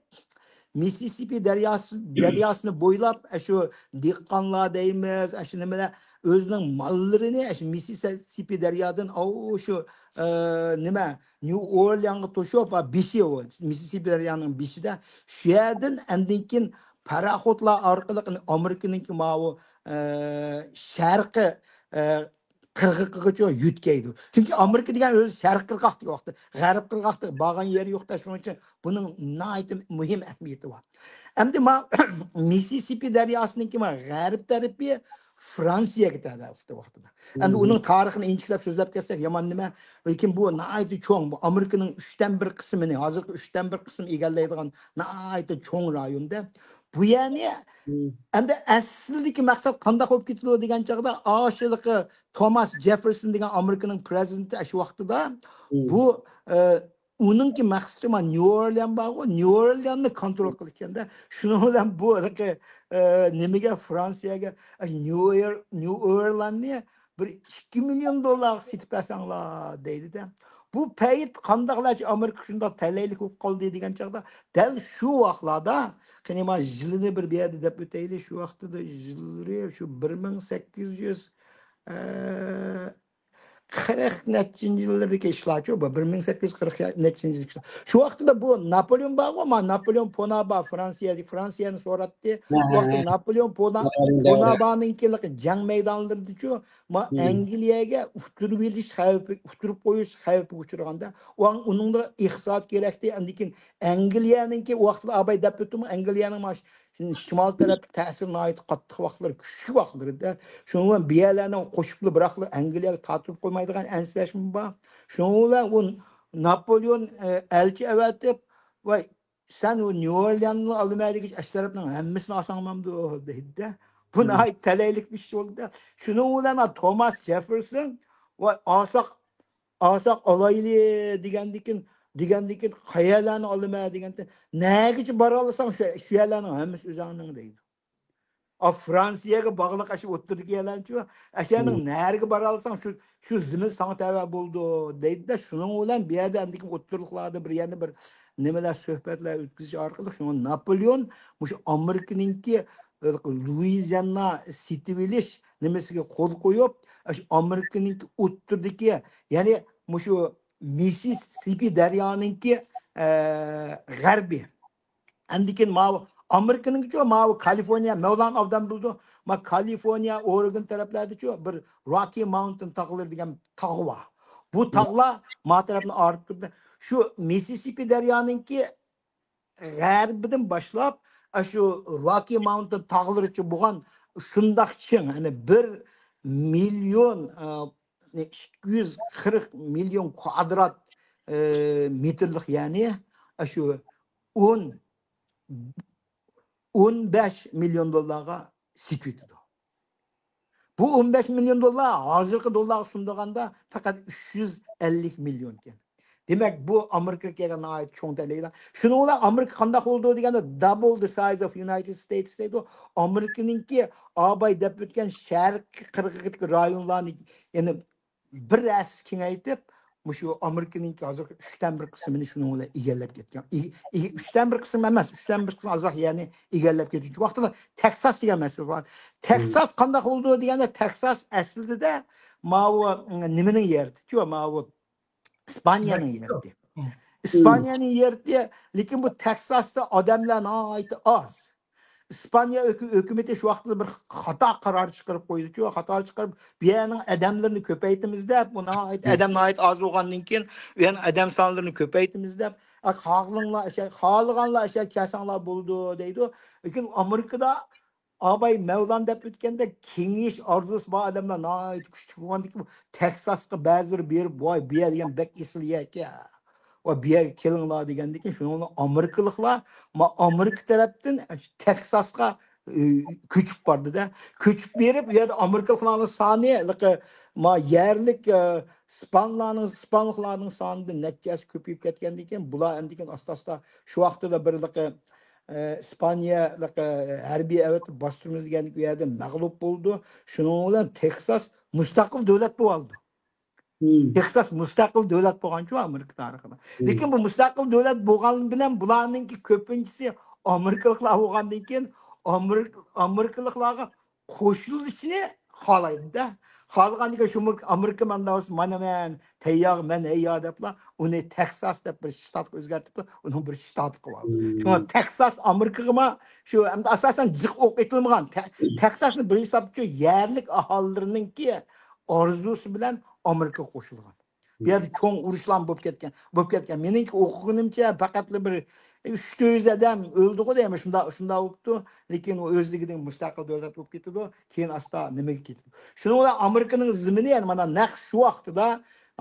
مىسسىسىپى دەرياسى، دەرياسىنى بويلاپ، ئاشۇ دېھقانلار دەيمىز، ئاشۇ نېمىلەر ئۆزىنىڭ ماللىرىنى ئاشۇ مىسسىسىپى دەريادىن، ئاۋۇ شۇ، ئە، نېمە، نيۇ ئورليانغا توشۇپ، ھا، بېشى ئۇ، مىسسىسىپى دەريانىڭ بېشىدا. شۇ يەردىن ئاندىن كېيىن پاراخوتلار ئارقىلىق ئامېرىكىنىڭكى ماۋۇ، ئە، شەرقىي، ئە، قىرغىقىغىچە يۆتكەيدۇ. چۈنكى ئامېرىكا دېگەن ئۆزى شەرقىي قىرغاق دېگەن ۋاقىتتا، غەرب قىرغاقتا بارغان يېرى يوق-دە، شۇنىڭ ئۈچۈن بۇنىڭ ناھايىتى مۇھىم ئەھمىيىتى بار. ئەمدى ما مىسسىسىپى دەرياسىنىڭكى ما غەرب تەرىپى فرانسىيەگە تەۋە ۋاقتىدا. ئەمدى ئۇنىڭ تارىخىنى ئىنچىكىلەپ سۆزلەپ كەتسەك يامان نېمە، لېكىن بۇ ناھايىتى چوڭ. بۇ ئامېرىكىنىڭ ئۈچتىن بىر قىسمىنى، ھازىرقى ئۈچتىن بىر قىسمى ئىگىلەيدىغان ناھايىتى چوڭ رايوندا. بۇ يەرنى ئەمدى ئەسلىدىكى مەقسەت قانداق بولۇپ كېتىدۇ دېگەن چاغدا، ئاشۇلىقى توماس جېففېرسون دېگەن ئامېرىكىنىڭ پرېزىدېنتى ئاشۇ ۋاقتىدا بۇ، ئە، ئۇنىڭكى مەقسىتى ما نيۇ ئورليان بارغۇ، نيۇ ئورلياننى كونترول قىلىش ئىكەندە، شۇنىڭ بىلەن بۇ ھېلىقى، ئە، نېمىگە، فرانسىيەگە، ئە، نيۇ ئور-، نيۇ ئورلياننى بىر ئىككى مىليون دوللارغا سېتىپ بەرسەڭلار دەيدىدە. بۇ پەيت قانداقلارچە ئامېرىكا شۇنداق تەلەيلىك بولۇپ قالدى دېگەن چاغدا، دەل شۇ ۋاقىتلاردا، قېنى ما يىلىنى بىر، بۇ يەردە دەپ ئۆتەيلى، شۇ ۋاقتىدا يىللىرى شۇ بىر مىڭ سەككىز يۈز، ئە، قىرىق نەچچىنچى يىللىرىدىكى ئىشلارچۇ، بۇ بىر مىڭ سەككىز يۈز قىرىق نەچچىنچى يىلدىكى ئىشلار. شۇ ۋاقتىدا بۇ ناپولېئون بارغۇ، ما ناپولېئون بونابا، فرانسىيەدىكى، فرانسىيەنى سورايتتى. شۇ ۋاقىتتا ناپولېئون بونا-، بونابانىڭكى جەڭ مەيدانلىرىدىچۇ، ما ئەنگلىيەگە ئۇتتۇرۇپ ئېلىش خەۋپى، ئۇتتۇرۇپ قويۇش خەۋپىگە ئۇچرىغاندا، ئۇ ئۇنىڭدا ئىقتىساد كېرەكتى. ئاندىن كېيىن ئەنگلىيەنىڭكى ۋاقتىدا ئاباي دەپ ئۆتتۈم، ئەنگلىيەنىڭ ماش-، شىمال تەرەپتىكى تەسىرى ناھايىتى قاتتىق ۋاقىتلىرى، كۈچلۈك ۋاقىتلىرىدا. شۇنىڭ بىلەن بۇ يەرلەرنىڭ قوشۇپلا بىراقلا ئەنگلىيەگە تارتىپ قويمايدىغان ئەنسىرەشمۇ بار. شۇنىڭ بىلەن ئۇ ناپولېئون، ئە، ئەلچى ئەۋەتىپ، ۋاي، سەن ئۇ نيۇ ئورلياننى ئالىمەن دېگەچ، ئاشۇ تەرەپنىڭ ھەممىسىنى ئالساڭ بولامدۇ دەيدىدە. بۇ ناھايىتى تەلەيلىك بىر ئىش بولدى. شۇنىڭ بىلەن توماس جېففېرسون، ۋاي، ئالساق، ئالساق ئالايلى دېگەندىكىن، دېگەندىكىن، قەيەرلەرنى ئالىمەن دېگەندە، نەگىچە بارالىساڭ، شۇ، شۇ يەرلەرنىڭ ھەممىسى ئۆزۈڭنىڭ دەيدۇ. ئا، فرانسىيەگە باغلىق ئاشۇ ئوتتۇرىدىكى يەرلەرنىچۇ، ئاشۇ يەرنىڭ نەرىگە بارالىساڭ، شۇ، شۇ زېمىن ساڭا تەۋە بولىدۇ، دەيدۇ-دە. شۇنىڭ بىلەن بۇ يەردە ئاندىن كېيىن ئوتتۇرىلىقلاردا بىر، يەنە بىر نېمىلەر، سۆھبەتلەر ئۆتكۈزۈش ئارقىلىق، شۇڭا ناپولېئون مۇشۇ ئامېرىكىنىڭكى، ئە، لۇئىزىئانا سېتىۋېلىش نېمىسىگە قول قويۇپ، ئاشۇ ئامېرىكىنىڭكى ئوتتۇرىدىكى، يەنى مۇشۇ مىسسىسىپى دەريانىڭكى، ئە، غەربى. ئاندىن كېيىن ماۋۇ ئامېرىكىنىڭكىچۇ، ماۋۇ كالىفورنىيە، مەۋلان ئابدان بىلىدۇ. ما كالىفورنىيە، ئورېگون تەرەپلەردىچۇ بىر روكى ماونتېن تاغلىرى دېگەن تاغ بار. بۇ تاغلار ما تەرەپنى ئايرىپ تۇرىدۇ. شۇ مىسسىسىپى دەريانىڭكى غەربىدىن باشلاپ، ئاشۇ روكى ماونتېن تاغلىرىچە بولغان شۇنداق چىڭ، يەنى بىر مىليون، ئە، ئىككى يۈز قىرىق مىليون كۋادرات، ئە، مېتىرلىق، يەنى ئاشۇ ئون، ئون بەش مىليون دوللارغا سېتىۋېتىدۇ. بۇ ئون بەش مىليون دوللار ھازىرقى دوللارغا سۇندۇرغاندا پەقەت ئۈچ يۈز ئەللىك مىليون ئىكەن. دېمەك، بۇ ئامېرىكىغا كەلگەن ناھايىتى چوڭ تەلەيلەر. شۇنىڭ بىلەن ئامېرىكا قانداق بولىدۇ دېگەندە، double the size of United States دەيدۇ. ئامېرىكىنىڭكى ئاباي دەپ ئۆتكەن شەرقىي قىرغىقىدىكى رايونلارنى، يەنى بىر ھەسسە كېڭەيتىپ، مۇشۇ ئامېرىكىنىڭكى ھازىرقى ئۈچتىن بىر قىسمىنى شۇنىڭ بىلەن ئىگىلەپ كەتكەن. ئىگە-، ئىگە-، ئۈچتىن بىر قىسىم ئەمەس، ئۈچتىن بىر قىسىم ئازراق يەرنى ئىگىلەپ كەتكەن. شۇ ۋاقىتتا تېكساس دېگەن مەسىلە بار. تېكساس قانداق بولىدۇ دېگەندە، تېكساس ئەسلىدە ماۋۇ، نېمىنىڭ يېرى، ماۋۇ ئىسپانىيەنىڭ يېرى. ئىسپانىيەنىڭ يېرى، لېكىن بۇ تېكساستا ئادەملەر ناھايىتى ئاز. ئىسپانىيە ھۆكۈ-، ھۆكۈمىتى شۇ ۋاقىتتا بىر خاتا قارار چىقىرىپ قويدىچۇ، خاتا چىقىرىپ، بۇ يەرنىڭ ئادەملىرىنى كۆپەيتىمىز دەپ، بۇ ناھايىتى، ئادەم ناھايىتى ئاز بولغاندىن كېيىن، بۇ يەرنىڭ ئادەم سانلىرىنى كۆپەيتىمىز دەپ، ئە، خالىغانلار ئەشە-، خالىغانلار ئەشەگە كەلسەڭلار بولىدۇ دەيدۇ. لېكىن ئامېرىكىدا ئاباي مەۋلان دەپ ئۆتكەندە، كېڭىيىش ئارزۇسى بار ئادەملەر ناھايىتى كۈچلۈك بولغاندىكىن، تېكساسقا بەزىلىرى بېرىپ، ۋاي، بۇ يەر دېگەن بەك ئېسىل يەركەن، ۋاي، بۇ يەرگە كېلىڭلار دېگەندىكىن، شۇنىڭ بىلەن ئامېرىكىلىقلار، ما، ئامېرىكا تەرەپتىن تېكساسقا، ئى، كۆچۈپ باردى-دە. كۆچۈپ بېرىپ، ئۇ يەردە ئامېرىكىلىقلارنىڭ سانى، ھېلىقى، ما، يەرلىك، ئى، ئىسپانلارنىڭ، ئىسپانلىقلارنىڭ سانىدىن نەچچە ھەسسە كۆپىيىپ كەتكەندىن كېيىن، بۇلار ئەمدىكىن ئاستا-ئاستا شۇ ۋاقىتتا بىر ھېلىقى، ئە، ئىسپانىيەلىك، ئە، ھەربىي ئەۋەتىپ باستۇرىمىز دېگەندىكىن، ئۇ يەردە مەغلۇپ بولىدۇ. شۇنىڭ بىلەن تېكساس مۇستەقىل دۆلەت بولۇۋالىدۇ. تېكساس مۇستەقىل دۆلەت بولغانچۇ ئامېرىكا تارىخىدا. لېكىن بۇ مۇستەقىل دۆلەت بولغان بىلەن بۇلارنىڭكى كۆپىنچىسى ئامېرىكىلىقلار بولغاندىن كېيىن، ئامېرىك-، ئامېرىكىلىقلارغا قوشۇلۇشنى خالايدۇ-دە. خالىغاندىكىن شۇ ئامېرىكا مانداۋسى، مانا مەن تەييار، مەن ھەييار دەپلا، ئۇنى تېكساس دەپ بىر شتاتقا ئۆزگەرتىپلا، ئۇنىڭ بىر شتاتى قىلىۋالدى. شۇڭا تېكساس ئامېرىكىغىمۇ شۇ، ئەمدى ئاساسەن جىق ئوق ئېتىلمىغان. تە-، تېكساسنى بىر ھېسابتا شۇ يەرلىك ئاھالىلىرىنىڭكى ئارزۇسى بىلەن ئامېرىكىغا قوشۇلغان. بۇ يەردە چوڭ ئۇرۇشلارمۇ بولۇپ كەتكەن، بولۇپ كەتكەن. مېنىڭكى ئوقۇغىنىمچە پەقەتلا بىر ئۈچ تۆت يۈز ئادەم ئۆلدىغۇ دەيمەن، شۇنداق، شۇنداق بوپتۇ. لېكىن ئۇ ئۆزلۈكىدىن مۇستەقىل دۆلەت بولۇپ كېتىدۇ، كېيىن ئاستا نېمىگە كېتىدۇ. شۇنىڭ بىلەن ئامېرىكىنىڭ زېمىنى، يەنى مانا نەق شۇ ۋاقتىدا،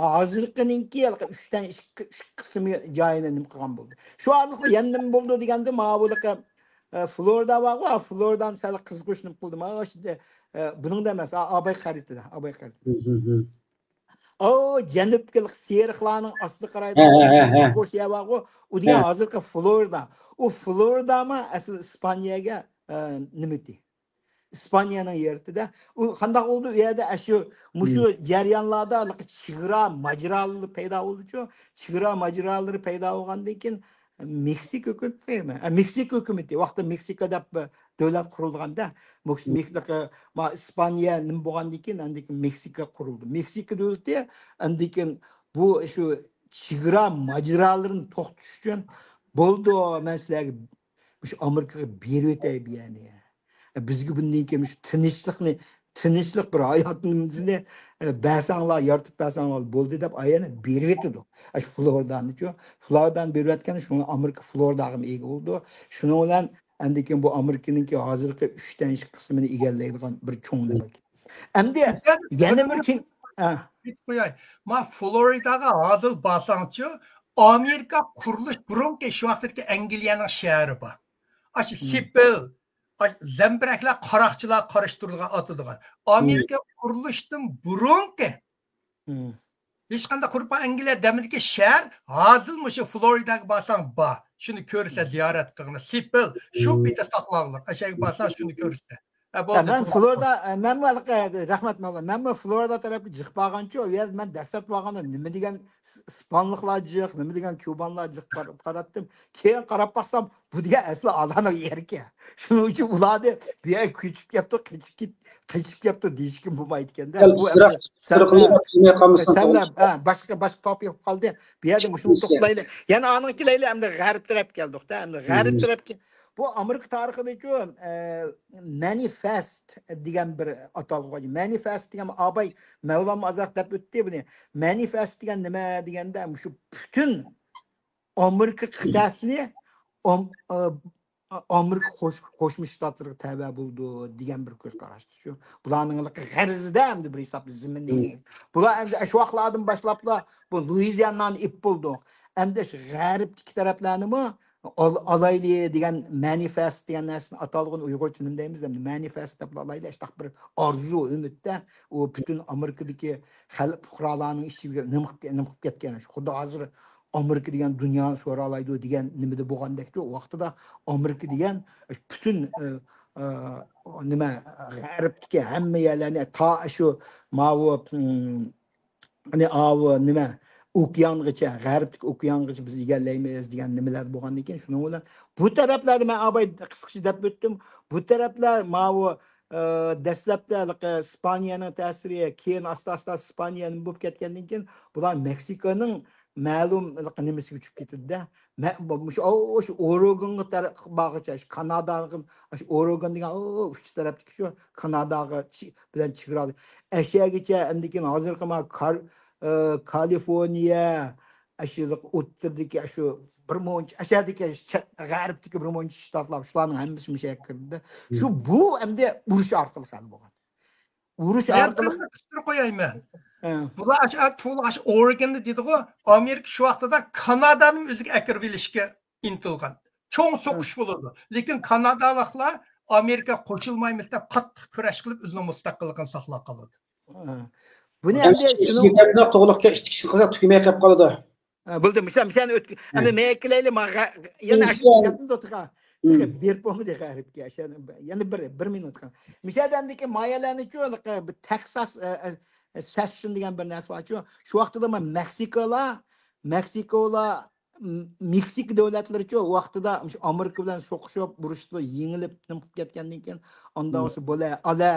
ھازىرقىنىڭكى ھېلىقى ئۈچتىن ئىككى، ئۈچ قىسمى جايىنى نېمە قىلغان بولدى. شۇ ئارىلىقتا يەنە نېمە بولدى دېگەندە، ماۋۇ ھېلىقى، ئە، فلورىدا بارغۇ، فلورىدانى سەل قىزىقۇش نېمە قىلدى. ماۋۇ ئىشتە، ئە، بۇنىڭدا ئەمەس، ئا-، ئاباي خەرىتىدە، ئاباي خەرىتىدە. ئو، جەنۇبتىكى سېرىقلارنىڭ ئاستىغا قارايدىغان، ھە، ھە، ھە، ھە. قوش يەر بارغۇ، ئۇ دېگەن ھە. ھازىرقى فلورىدا. ئۇ فلورىدامۇ ئەسلى ئىسپانىيەگە، ئە، نېمىتى؟ ئىسپانىيەنىڭ يېرىتىدە. ئۇ قانداق بولدى؟ ئۇ يەردە ئەشۇ، مۇشۇ جەريانلاردا چېگرا ماجىرالىرى پەيدا بولدىچۇ. چېگرا ماجىرالىرى پەيدا بولغاندىن كېيىن، مېكسىكا ھۆكۈمىتى، ئە، مېكسىكا ھۆكۈمىتى، ۋاقتىدا مېكسىكا دەپ بىر دۆلەت قۇرۇلغاندا، مېكس-، مېكسىكا، ما، ئىسپانىيە نېمە بولغاندىن كېيىن، ئاندىن كېيىن مېكسىكا قۇرۇلدى. مېكسىكا دۆلىتى ئاندىن كېيىن بۇ شۇ چېگرا ماجىرالىرىنى توختىتىش ئۈچۈن، بولدى، مەن سىلەرگە مۇشۇ ئامېرىكىغا بېرىۋېتەي بۇ يەرنى. بىزگە بۇندىن كېيىن مۇشۇ تىنچلىقنى، تىنچلىق بىر ھاياتىمىزنى، ئە، بەرسەڭلار، يارىتىپ بەرسەڭلار بولدى دەپ، ئايەنە بېرىۋېتىدۇ. ئاشۇ فلورىدانىچۇ، فلورىدانى بېرىۋەتكەندە، شۇڭا ئامېرىكا فلورىداغىمۇ ئىگە بولىدۇ. شۇنىڭ بىلەن ئاندىن كېيىن بۇ ئامېرىكىنىڭكى ھازىرقى ئۈچتىن ئىككى قىسمىنى ئىگىلەيدىغان بىر چوڭ نېمە. ئەمدى يەنە بىر كېيىن، ئا. ئېيتىپ قوياي. ما فلورىداغا ھازىر بارساڭچۇ، ئامېرىكا قۇرۇلۇش بۇرۇنقى شۇ ۋاقىتتىكى ئەنگلىيەنىڭ شەھىرى بار. ئاشۇ سېپىل، ئاش-، زەمبىرەكلەر، قاراقچىلار قارشى تۇرىدىغان ئاتىدىغان. ئامېرىكا قۇرۇلۇشتىن بۇرۇنقى ھېچقانداق قۇرۇپ ئەنگلىيە دەمىدىكى شەھەر، ھازىر مۇشۇ فلورىداغا بارساڭ بار. شۇنى كۆرسە زىيارەت قىلغىنى. سېپىل، شۇ پېتى ساقلاغلىق. ئەشەگە بارساڭ شۇنى كۆرسە. ھە، بولدى، مەن فلورىدا، مەنمۇ ھېلىقى، رەھمەت مەۋلا، مەنمۇ فلورىدا تەرەپكە جىق بارغانچۇ، ئۇ يەردە مەن دەسلەپ بارغاندا نېمە دېگەن ئىس-، ئىسپانلىقلار جىق، نېمە دېگەن كۇبانلار جىق قار-، قاراتتىم. كېيىن قاراپ باقسام، بۇ دېگەن ئەسلى ئالانىڭ يېرىكەن. شۇنىڭ ئۈچۈن ئۇلارنى بۇ يەرگە كۆچۈپ كەپتۇ، قېچىپ كېت-، قېچىپ كەپتۇ دېيىشكە بولمايدىكەن-دە. بۇ ئەمدى سەن، سەن، ھە، باشقا، باشقا توپىك بولۇپ قالدى. بۇ يەردە مۇشۇنى توختىلايلى. يەنە ئانىڭ كېلەيلى، ئەمدى غەرب تەرەپكە كەلدۇق-تە. ئەمدى غەرب تەرەپكە بۇ ئامېرىكا تارىخىدىچۇ، ئە، مەنىفېست دېگەن بىر ئاتالغۇ بار. مەنىفېست دېگەن ئاباي مەۋلانمۇ ئازراق دەپ ئۆتتى بۇنى. مەنىفېست دېگەن نېمە دېگەندە، مۇشۇ پۈتۈن ئامېرىكا قىتئەسىنى ئام-، ئە، ئامېرىكا قوش-، قوشما شتاتلىرىغا تەۋە بولىدۇ دېگەن بىر كۆز قاراشتۇر. شۇ بۇلارنىڭ غەرىزىدە ئەمدى بىر ھېسابتا زېمىننى. بۇلار ئەمدى شۇ ۋاقىتلاردىن باشلاپلا بۇ لۇئىزىيانانى ئېلىپ بولدۇق. ئەمدى شۇ غەربتىكى تەرەپلەرنىمۇ ئال-، ئالايلى دېگەن مەنىفېست دېگەن نەرسىنى ئاتالغۇنى ئۇيغۇرچە نېمە دەيمىز؟ ئەمدى مەنىفېست دەپ ئالايلى، ئاشتاق بىر ئارزۇ، ئۈمىدتە ئۇ پۈتۈن ئامېرىكىدىكى خەلق پۇقرالارنىڭ ئىچىگە نېمە قىلىپ، نېمە قىلىپ كەتكەن. شۇ خۇددى ھازىر ئامېرىكا دېگەن دۇنيانى سورالايدۇ دېگەن نېمىدە بولغاندەكتۇ. ئۇ ۋاقتىدا ئامېرىكا دېگەن پۈتۈن، ئە، ئە، نېمە، غەربتىكى ھەممە يەرلەرنى تا شۇ ماۋۇ، ئەنە ئاۋۇ نېمە، ئوكيانغىچە، غەربلىك ئوكيانغىچە بىز ئىگىلەيمىز دېگەن نېمىلەر بولغاندىن كېيىن، شۇنىڭ بىلەن بۇ تەرەپلەردە مەن ئاباي قىسقىچە دەپ ئۆتتۈم. بۇ تەرەپلەر ماۋۇ، ئە، دەسلەپتە ھېلىقى ئىسپانىيەنىڭ تەسىرى، كېيىن ئاستا-ئاستا ئىسپانىيە نېمە بولۇپ كەتكەندىن كېيىن، بۇلار مېكسىكونىڭ مەلۇم ھېلىقى نېمىسىگە ئۆتۈپ كېتىدۇ-دە. مە-، بۇ، مۇشۇ، ئو-، شۇ ئورېگونغا تەر-، بارغۇچە، شۇ كاناداغا، شۇ ئورېگون دېگەن، ئو-، ئۇچ تەرەپتىكى شۇ كاناداغا چى-، بىلەن چېگرالىق. ئەشەگىچە ئەمدىكىن ھازىرقى ما كار-، ئە، كالىفورنىيە، ئاشۇ ئوتتۇرىدىكى، ئاشۇ بىر مۇنچە، ئەشەدىكى چەت، غەربتىكى بىر مۇنچە شتاتلار، شۇلارنىڭ ھەممىسى مۇشۇ يەرگە كىردى. شۇ، بۇ ئەمدى ئۇرۇش ئارقىلىق ھەل بولغان. ئۇرۇش ئارقىلىق. قىستۇرۇپ قوياي مەن. ھە. بۇلار ئاشۇ، ئاشۇ ئورېگوندا دېدىغۇ، ئامېرىكا شۇ ۋاقتىدا كانادانىمۇ ئۆزىگە ئەكىرىۋېلىشكە ئىنتىلغان. چوڭ سوقۇش بولىدۇ. لېكىن كانادالىقلار ئامېرىكا قوشۇلمايمىز دەپ قاتتىق كۈرەش قىلىپ، ئۆزىنىڭ مۇستەقىللىقىنى ساقلاپ قالىدۇ. ھە. بۇنى ئەمدى شۇنىڭ توغرىلىققا ئىككى كىشى قىلسا تۈگىمەي قېلىپ قالىدۇ. ھە، بولدى، مۇشۇ، مۇشۇنى ئۆتكە-، ئەمدى مەن كېلەيلى، ماغا، يەنە ئاشۇ گەپنى توختىغا. بېرىپ بولمىدى غەربكە. يەنە بىر، بىر مىنۇت قال. مۇشۇ يەردە ئەمدىكى مايەلەرنىچۇ، بىر تېكساس، ئە، ئە، سېشن دېگەن بىر نەرسە بارچۇ. شۇ ۋاقتىدا مانا مېكسىكولار، مېكسىكولار، م-، مېكسىكا دۆلەتلىرىچۇ ۋاقتىدا مۇشۇ ئامېرىكا بىلەن سوقۇشۇپ، ئۇرۇشتا يېڭىلىپ، نېمە قىلىپ كەتكەندىن كېيىن، ئاندا بولسا بولە، ئالە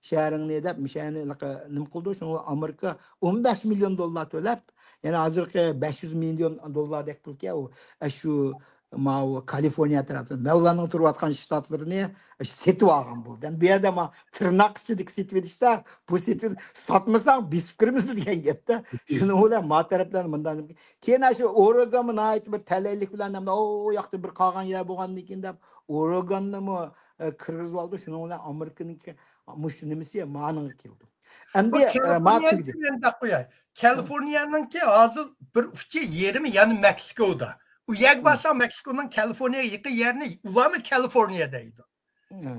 شەھىرىڭنى دەپ، مۇشۇنى نېمە قىلدى. شۇڭا ئامېرىكا ئون بەش مىليون دوللار تۆلەپ، يەنى ھازىرقى بەش يۈز مىليون دوللاردەك پۇلكەن ئۇ، ئە، شۇ ماۋۇ كالىفورنىيە تەرەپتىن مەۋلاننىڭ تۇرۇۋاتقان شتاتلىرىنى سېتىۋالغان بولدى. بۇ يەردە ما تىرناق ئىچىدىكى سېتىۋېلىشتا، بۇ سېتىۋېلىش، ساتمىساڭ بېسىپ كىرىمىز دېگەن گەپتە. شۇنىڭ بىلەن ما تەرەپلەرنى مۇنداق. كېيىن شۇ ئورېگونمۇ ناھايىتى بىر تەلەيلىك بىلەن، ئەمدى ئۇ ياقتا بىر قالغان يەر بولغاندىن كېيىن دەپ، ئورېگوننىمۇ، ئە، كىرگۈزۈۋالدى. شۇنىڭ بىلەن ئامېرىكىنىڭكى مۇشۇ نېمىسى مانىڭغا كەلدى. ئەمدى، ئە، ما تۈگىدى. كالىفورنىيەنىڭكى ھازىر بىر ئۇچى يېرىمى يەنە مېكسىكودا. ئۇ يەرگە بارساڭ، مېكسىكونىڭ كالىفورنىيەگە يېقىن يەرنى ئۇلارمۇ كالىفورنىيە دەيدۇ.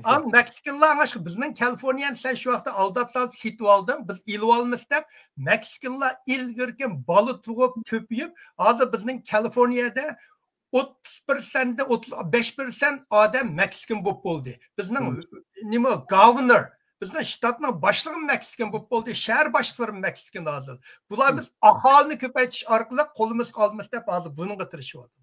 ئان مېكسىكانلار ئاڭلاشقا، بىزنىڭ كالىفورنىيەنى سەن شۇ ۋاقىتتا ئالداپ سالىپ سېتىۋالدىڭ، بىز ئېلىۋالىمىز دەپ، مېكسىكانلار ئىلگىرىكى بالا تۇغۇپ كۆپىيىپ، ھازىر بىزنىڭ كالىفورنىيەدە ئوتتۇز پىرسەنتتە ئوتتۇز بەش پىرسەنت ئادەم مېكسىكان بولۇپ بولدى. بىزنىڭ نېمە، گاۋنېر، بىزنىڭ شتاتنىڭ باشلىقى مېكسىكان بولۇپ بولدى، شەھەر باشلىقلىرى مېكسىكان ھازىر. بۇلار بىز ئاھالىنى كۆپەيتىش ئارقىلىق قولىمىزغا ئالىمىز دەپ ھازىر بۇنىڭغا تىرىشىۋاتىدۇ.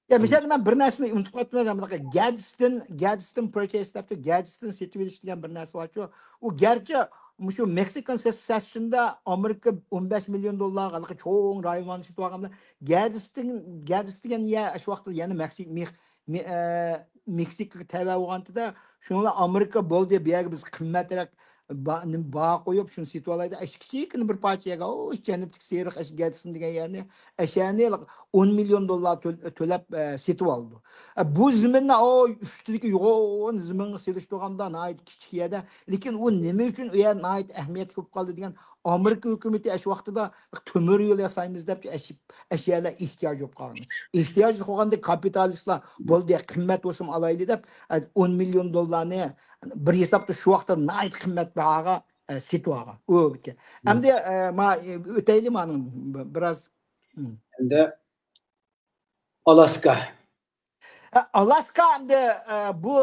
يا، مىسالدا مەن بىر نەرسىنى ئۇنتۇپ قاپتىمەن، مانا گادستون، گادستون پۇرچېس دەپتۇ، گادستون سېتىۋېلىش دېگەن بىر نەرسە بارچۇ. ئۇ گەرچە مۇشۇ مېكسىكان سېشندا ئامېرىكا ئون بەش مىليون دوللارغا ھېلىقى چوڭ رايونلارنى سېتىۋالغان بىلەن، گادستون، گادستون دېگەن يەر شۇ ۋاقىتتا يەنە مېكسىك-، مېخ-، مې-، ئە، مېكسىكىغا تەۋە بولغانتىدا، شۇنىڭ بىلەن ئامېرىكا بولدى، بۇ يەرگە بىز قىممەترەك با-، نېمە، باھا قويۇپ، شۇنى سېتىۋالايلى. ئاشۇ كىچىككىنە بىر پارچە يەرگە، ئۇ جەنۇبتىكى سېرىق ئاشۇ گادستون دېگەن يەرنى، ئەشەنى ئون مىليون دوللار تۆل-، تۆلەپ، ئە، سېتىۋالىدۇ. ئە، بۇ زېمىننى، ئۇ ئۈستىدىكى يوغان زېمىنغا سېلىشتۇرغاندا ناھايىتى كىچىك يەردە. لېكىن ئۇ نېمە ئۈچۈن ئۇ يەر ناھايىتى ئەھمىيەتلىك بولۇپ قالدى دېگەن، ئامېرىكا ھۆكۈمىتى ئاشۇ ۋاقتىدا تۆمۈر يول ياسايمىز دەپ ئەشە-، ئەشيالار ئېھتىياج بولۇپ قالغان. ئېھتىياج بولغاندا كاپىتالىستلار بولدى، قىممەت بولسىمۇ ئالايلى دەپ، ئە، ئون مىليون دوللارنى بىر ھېسابتا شۇ ۋاقىتتا ناھايىتى قىممەت باھاغا، ئە، سېتىۋالغان. ئۇ ئۆتكەن. ئەمدى، ئە، ما، ئە، ئۆتەيلى مانىڭ بىراز. ئەمدى ئالاسكا. ھە، ئالاسكا ئەمدى، ئە، بۇ،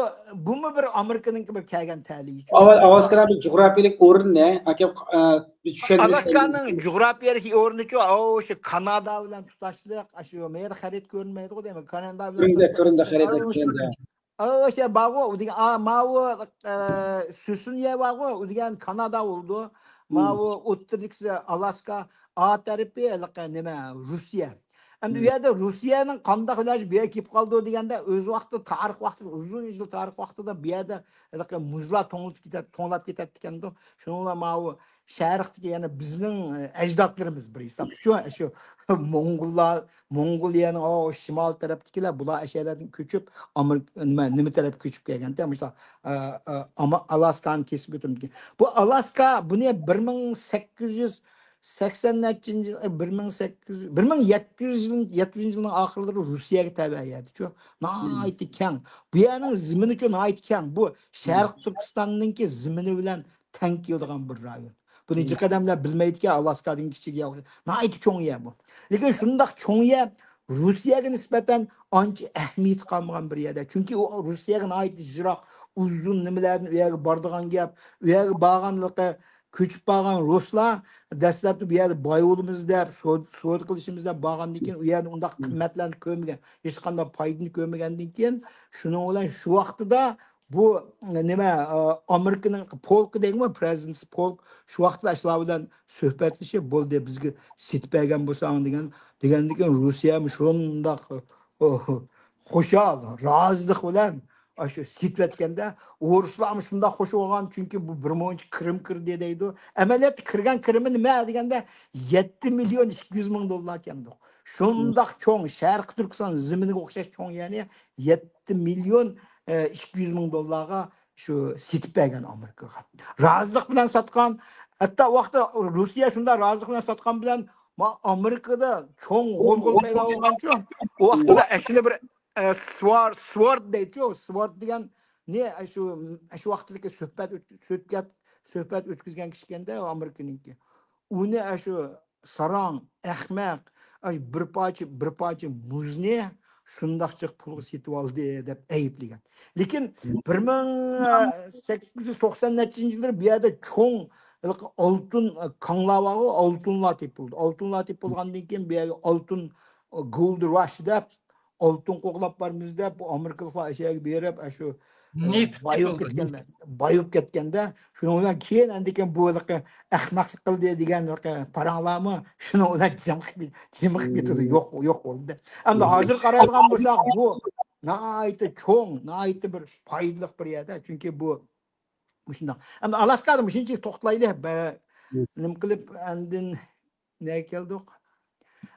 بۇمۇ بىر ئامېرىكىنىڭكى بىر كەلگەن تەلىيى. ئاۋۋال ئالاسكانىڭ بىر جۇغراپىيەلىك ئورنى، ئاكا، ئە، بىر چۈشەندۈرۈش. ئالاسكانىڭ جۇغراپىيەلىك ئورنىچۇ، ئاۋۇ شۇ كانادا بىلەن تۇتاشلىق، شۇ مەيەردە خەرىتە كۆرۈنمەيدىغۇ دەيمەن، كانادا بىلەن كۆرۈندى، تۇتاشلىق. كۆرۈندى، خەرىتە ئاۋۇ شۇ، كۆرۈندى. ئاۋۇ شۇ بارغۇ، ئۇ دېگەن، ئا، ماۋۇ، ئە، سۈسۈنيە بارغۇ، ئۇ دېگەن كانادا بولىدۇ. ماۋۇ ئوتتۇرىدىكىسى ئالاسكا، ئا تەرىپى ھېلىقى نېمە، روسىيە. ئەمدى ئۇ يەردە روسىيەنىڭ قانداق ئىلاجى بۇ يەرگە كېلىپ قالدى دېگەندە، ئۆز ۋاقتىدا، تارىخ ۋاقتىدا، ئۇزۇن يىل تارىخ ۋاقتىدا بۇ يەردە ھېلىقى مۇزلار توڭلاپ كېتەتتىكەندۇ. شۇنىڭ بىلەن ماۋۇ شەرقتىكى، يەنى بىزنىڭ، ئە، ئەجدادلىرىمىز بىر ھېسابتا شۇ، شۇ موڭغۇللار، موڭغۇلىيەنىڭ ئو شىمال تەرەپتىكىلەر، بۇلار ئەشەلەردىن كۆچۈپ، ئامېرىكا، نېمە، نېمە تەرەپكە كۆچۈپ كەلگەنتى، مۇشۇ، ئە، ئە، ئاما-، ئالاسكانى كېسىپ ئۆتۈمدىكەن. بۇ ئالاسكا، بۇنى بىر مىڭ سەككىز يۈز سەكسەن نەچچىنچى يىل، بىر مىڭ سەككىز يۈز، بىر مىڭ يەتتە يۈز يىل، يەتتە يۈزىنچى يىلنىڭ ئاخىرلىرى روسىيەگە تەۋە يەردىچۇ. ناھايىتى كەڭ. بۇ يەرنىڭ زېمىنىچۇ ناھايىتى كەڭ. بۇ شەرقىي تۈركىستاننىڭكى زېمىنى بىلەن تەڭ كېلىدىغان بىر رايون. بۇنى جىق ئادەملەر بىلمەيدىكەن، ئالاسكادىن كىچىك يەر، ناھايىتى چوڭ يەر بۇ. لېكىن شۇنداق چوڭ يەر روسىيەگە نىسبەتەن ئانچە ئەھمىيىتى قالمىغان بىر يەردە. چۈنكى ئۇ روسىيەگە ناھايىتى يىراق، ئۇزۇن نېمىلەردىن ئۇ يەرگە بارىدىغان گەپ، ئۇ يەرگە بارغانلىقى، كۆچۈپ بارغان رۇسلار دەسلەپتە بۇ يەردە باي بولىمىز دەپ، سودا، سودا قىلىشىمىز دەپ بارغاندىن كېيىن، ئۇ يەردە ئۇنداق قىممەتلەرنى كۆرمىگەن، ھېچقانداق پايدىنى كۆرمىگەندىن كېيىن، شۇنىڭ بىلەن شۇ ۋاقتىدا بۇ نېمە، ئامېرىكىنىڭ پولكى دەيدىغۇ، پرېزىدېنت پولك شۇ ۋاقتىدا ئاشۇلار بىلەن سۆھبەتلىشىپ، بولدى، بىزگە سېتىپ بەرگەن بولساڭ دېگەن، دېگەندىن كېيىن روسىيەمۇ شۇنداق، ئوھ، خۇشال، رازىلىق بىلەن ئاشۇ سېتىۋەتكەندە، ئورۇسلارمۇ شۇنداق خۇش بولغان، چۈنكى بۇ بىر مۇنچە كىرىم كىردى دەيدۇ. ئەمەلىيەتتە كىرگەن كىرىمى نېمە دېگەندە، يەتتە مىليون ئىككى يۈز مىڭ دوللار ئىكەندۇ. شۇنداق چوڭ، شەرقىي تۈركىستان زېمىنىغا ئوخشاش چوڭ يەرنى يەتتە مىليون، ئە، ئىككى يۈز مىڭ دوللارغا شۇ سېتىپ بەرگەن ئامېرىكىغا. رازىلىق بىلەن ساتقان، ھەتتا ئۇ ۋاقىتتا روسىيە شۇنداق رازىلىق بىلەن ساتقان بىلەن، ما-، ئامېرىكىدا چوڭ غۇلغۇلا پەيدا بولغانچۇ، ئۇ ۋاقىتتا ئەسلى بىر، ئە، سوار-، سوارد دەيدىچۇ، سوارد دېگەن نى، ئە، شۇ، ئە، شۇ ۋاقىتتىكى سۆھبەت ئۆت-، سۆھبەت، سۆھبەت ئۆتكۈزگەن كىشى ئىكەندە، ئامېرىكىنىڭكى. ئۇنى، ئە، شۇ ساراڭ، ئەخمەق، ئە، بىر پارچە، بىر پارچە مۇزنى شۇنداق جىق پۇلغا سېتىۋالدى دەپ ئەيىبلىگەن. لېكىن بىر مىڭ سەككىز يۈز توقسان نەچچىنچى يىللىرى بۇ يەردە چوڭ ھېلىقى ئالتۇن، ئە، كانلار بارغۇ، ئالتۇنلار تېپىلدى. ئالتۇنلار تېپىلغاندىن كېيىن بۇ يەرگە ئالتۇن، ئە، گولد راش دەپ، ئالتۇن قوغلاپ بارىمىز دەپ، بۇ ئامېرىكىلىقلار ئەشەگە بېرىپ، ئە، شۇ، ئە، نېفىت باي بولۇپ تېپىلدى، كەتكەندە، نېفىت. باي بولۇپ كەتكەندە، شۇنىڭ بىلەن كېيىن ئەندىكىن بۇ ھېلىقى ئەخمەقلىق قىلدى دېگەن ھېلىقى پاراڭلارمۇ شۇنىڭ بىلەن جىمىق، جىمىق كېتىدۇ، يوق، يوق بولدى. ئەمدى ھازىر قارايدىغان بولساق، بۇ ناھايىتى چوڭ، ناھايىتى بىر پايدىلىق بىر يەردە. چۈنكى بۇ مۇشۇنداق. ئەمدى ئالاسكادا مۇشۇنچىلىك توختىلايلى. بە-، نېمە قىلىپ ئاندىن نەگە كەلدۇق؟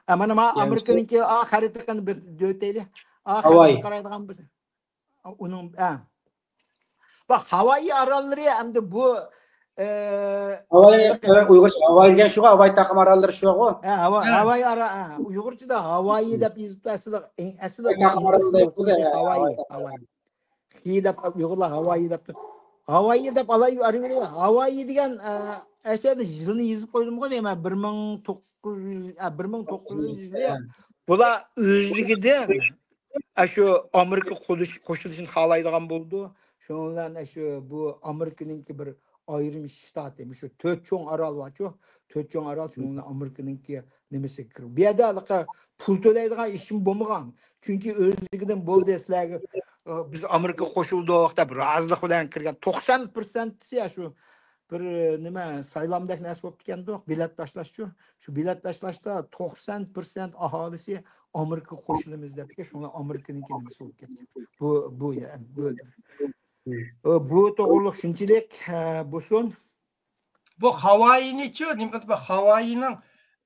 ئە، مانا، مانا يەنى ئامېرىكىنىڭكى، ئا، خەرىتىنى بىر دۆتەيلى. ئا، ھاۋاي. خەرىتىنى قارايدىغان بولسا. ئۇنىڭ، ئە. بۇ ھاۋايى ئاراللىرى ئەمدى بۇ، ئە، ھاۋاي، ئۇيغۇرچە ھاۋاي دېگەن شۇغۇ، ھاۋاي تاقىم ئاراللىرى شۇغۇ. ھە، ھاۋا-، ھە. ھاۋاي ئارا-، ھە، ئۇيغۇرچىدا ھاۋايى دەپ يېزىپتۇ، ئەسلى، ئەسلى ھاۋاي تاقىم ئاراللىرى دەيدۇ-دە، ھاۋايى، ھاۋاي تاقىم. ھاۋايى. خى دەپ ئۇيغۇرلار ھاۋايى دەپتۇ. ھاۋايى دەپ ئالاي، ئارىۋىلى ھاۋايى دېگەن، ئە، ئەشەدە يىلنى يېزىپ قويدۇمغۇ دەيمەن، بىر مىڭ توققۇز يۈز، ئە، بىر مىڭ توققۇز يۈز يىلى. بۇلار ئۆزلۈكىدىن ئاشۇ ئامېرىكا قوشۇلۇش-، قوشۇلۇشىنى خالايدىغان بولىدۇ. شۇنىڭ بىلەن ئاشۇ بۇ ئامېرىكىنىڭكى بىر ئايرىم شتاتى، مۇشۇ تۆت چوڭ ئارال بارچۇ، تۆت چوڭ ئارال، شۇنىڭ بىلەن ئامېرىكىنىڭكى نېمىسىگە كىرىپ. بۇ يەردە ھېلىقى پۇل تۆلەيدىغان ئىشمۇ بولمىغان. چۈنكى ئۆزلۈكىدىن بولدى سىلەرگە، ئە، بىز ئامېرىكىغا قوشۇلدۇق دەپ رازىلىق بىلەن كىرگەن. توقسان پىرسەنتىسى شۇ بىر، ئە، نېمە، سايلامدەك نەرسە بولۇپ كەتكەندۇ، بېلەت تاشلاشچۇ. شۇ بېلەت تاشلاشتا توقسان پىرسەنت ئاھالىسى ئامېرىكىغا قوشۇلىمىز دەپتىكەن. شۇڭا ئامېرىكىنىڭكى نېمىسى بولۇپ كەتتى. بۇ، بۇ، يە-، بۇ، ئە، بۇ توغرۇلۇق شۇنچىلىك، ئە، بولسۇن. بۇ ھاۋايىنىچۇ، نېمە قىلدى؟ بۇ ھاۋايىنىڭ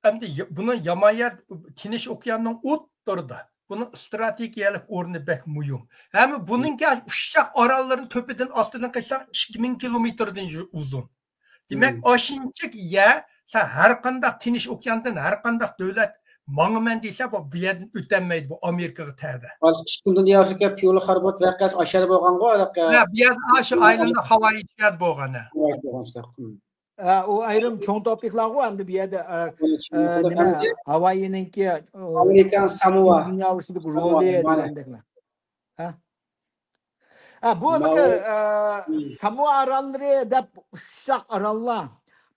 ئەمدى ي-، بۇنىڭ يامان يەر، تىنچ ئوكياننىڭ ئوتتۇرىدا. بۇنىڭ ئىستراتېگىيەلىك ئورنى بەك مۇھىم. ھەم بۇنىڭكى ئۇششاق ئاراللىرىنى تۆپىدىن ئاستىدىن قىلساڭ ئىككى مىڭ كىلومېتىردىن يۇ-، ئۇزۇن. دېمەك، مم. ئاشۇنچىلىك يەر سەن ھەر قانداق تىنچ ئوكياندىن، ھەر قانداق دۆلەت ماڭىمەن دېسە، بۇ، بۇ يەردىن ئۆتەلمەيدۇ، بۇ ئامېرىكىغا تەۋە. ئىككىنچى دۇنيا ئۇرۇشىدا پيۇرل خاربوت ۋەقەسى ئاشۇ يەردە بولغانغۇ، ھېلىقى. ھە، بۇ يەردە، ئاشۇ ئايلىندا ھاۋايى شۇ يەردە بولغان، ھە. ھاۋايى بولغان شۇنداق. مم. ئە، ئۇ ئايرىم چوڭ توپىكلارغۇ ئەمدى بۇ يەردە، ئە، ئۇنى چۈشىنىپ ئە، بولدۇق نېمە، ئەمدى. ھاۋايىنىڭكى، ئۇ، ئامېرىكا ساموۋا. دۇنيا ئۇرۇشىدىكى ساموۋا، رولى مانا. دېگەندەكلەر. ھە؟ ھە، بۇ ماۋۇ، ئە، ساموا ئاراللىرى دەپ ئۇششاق ئاراللار.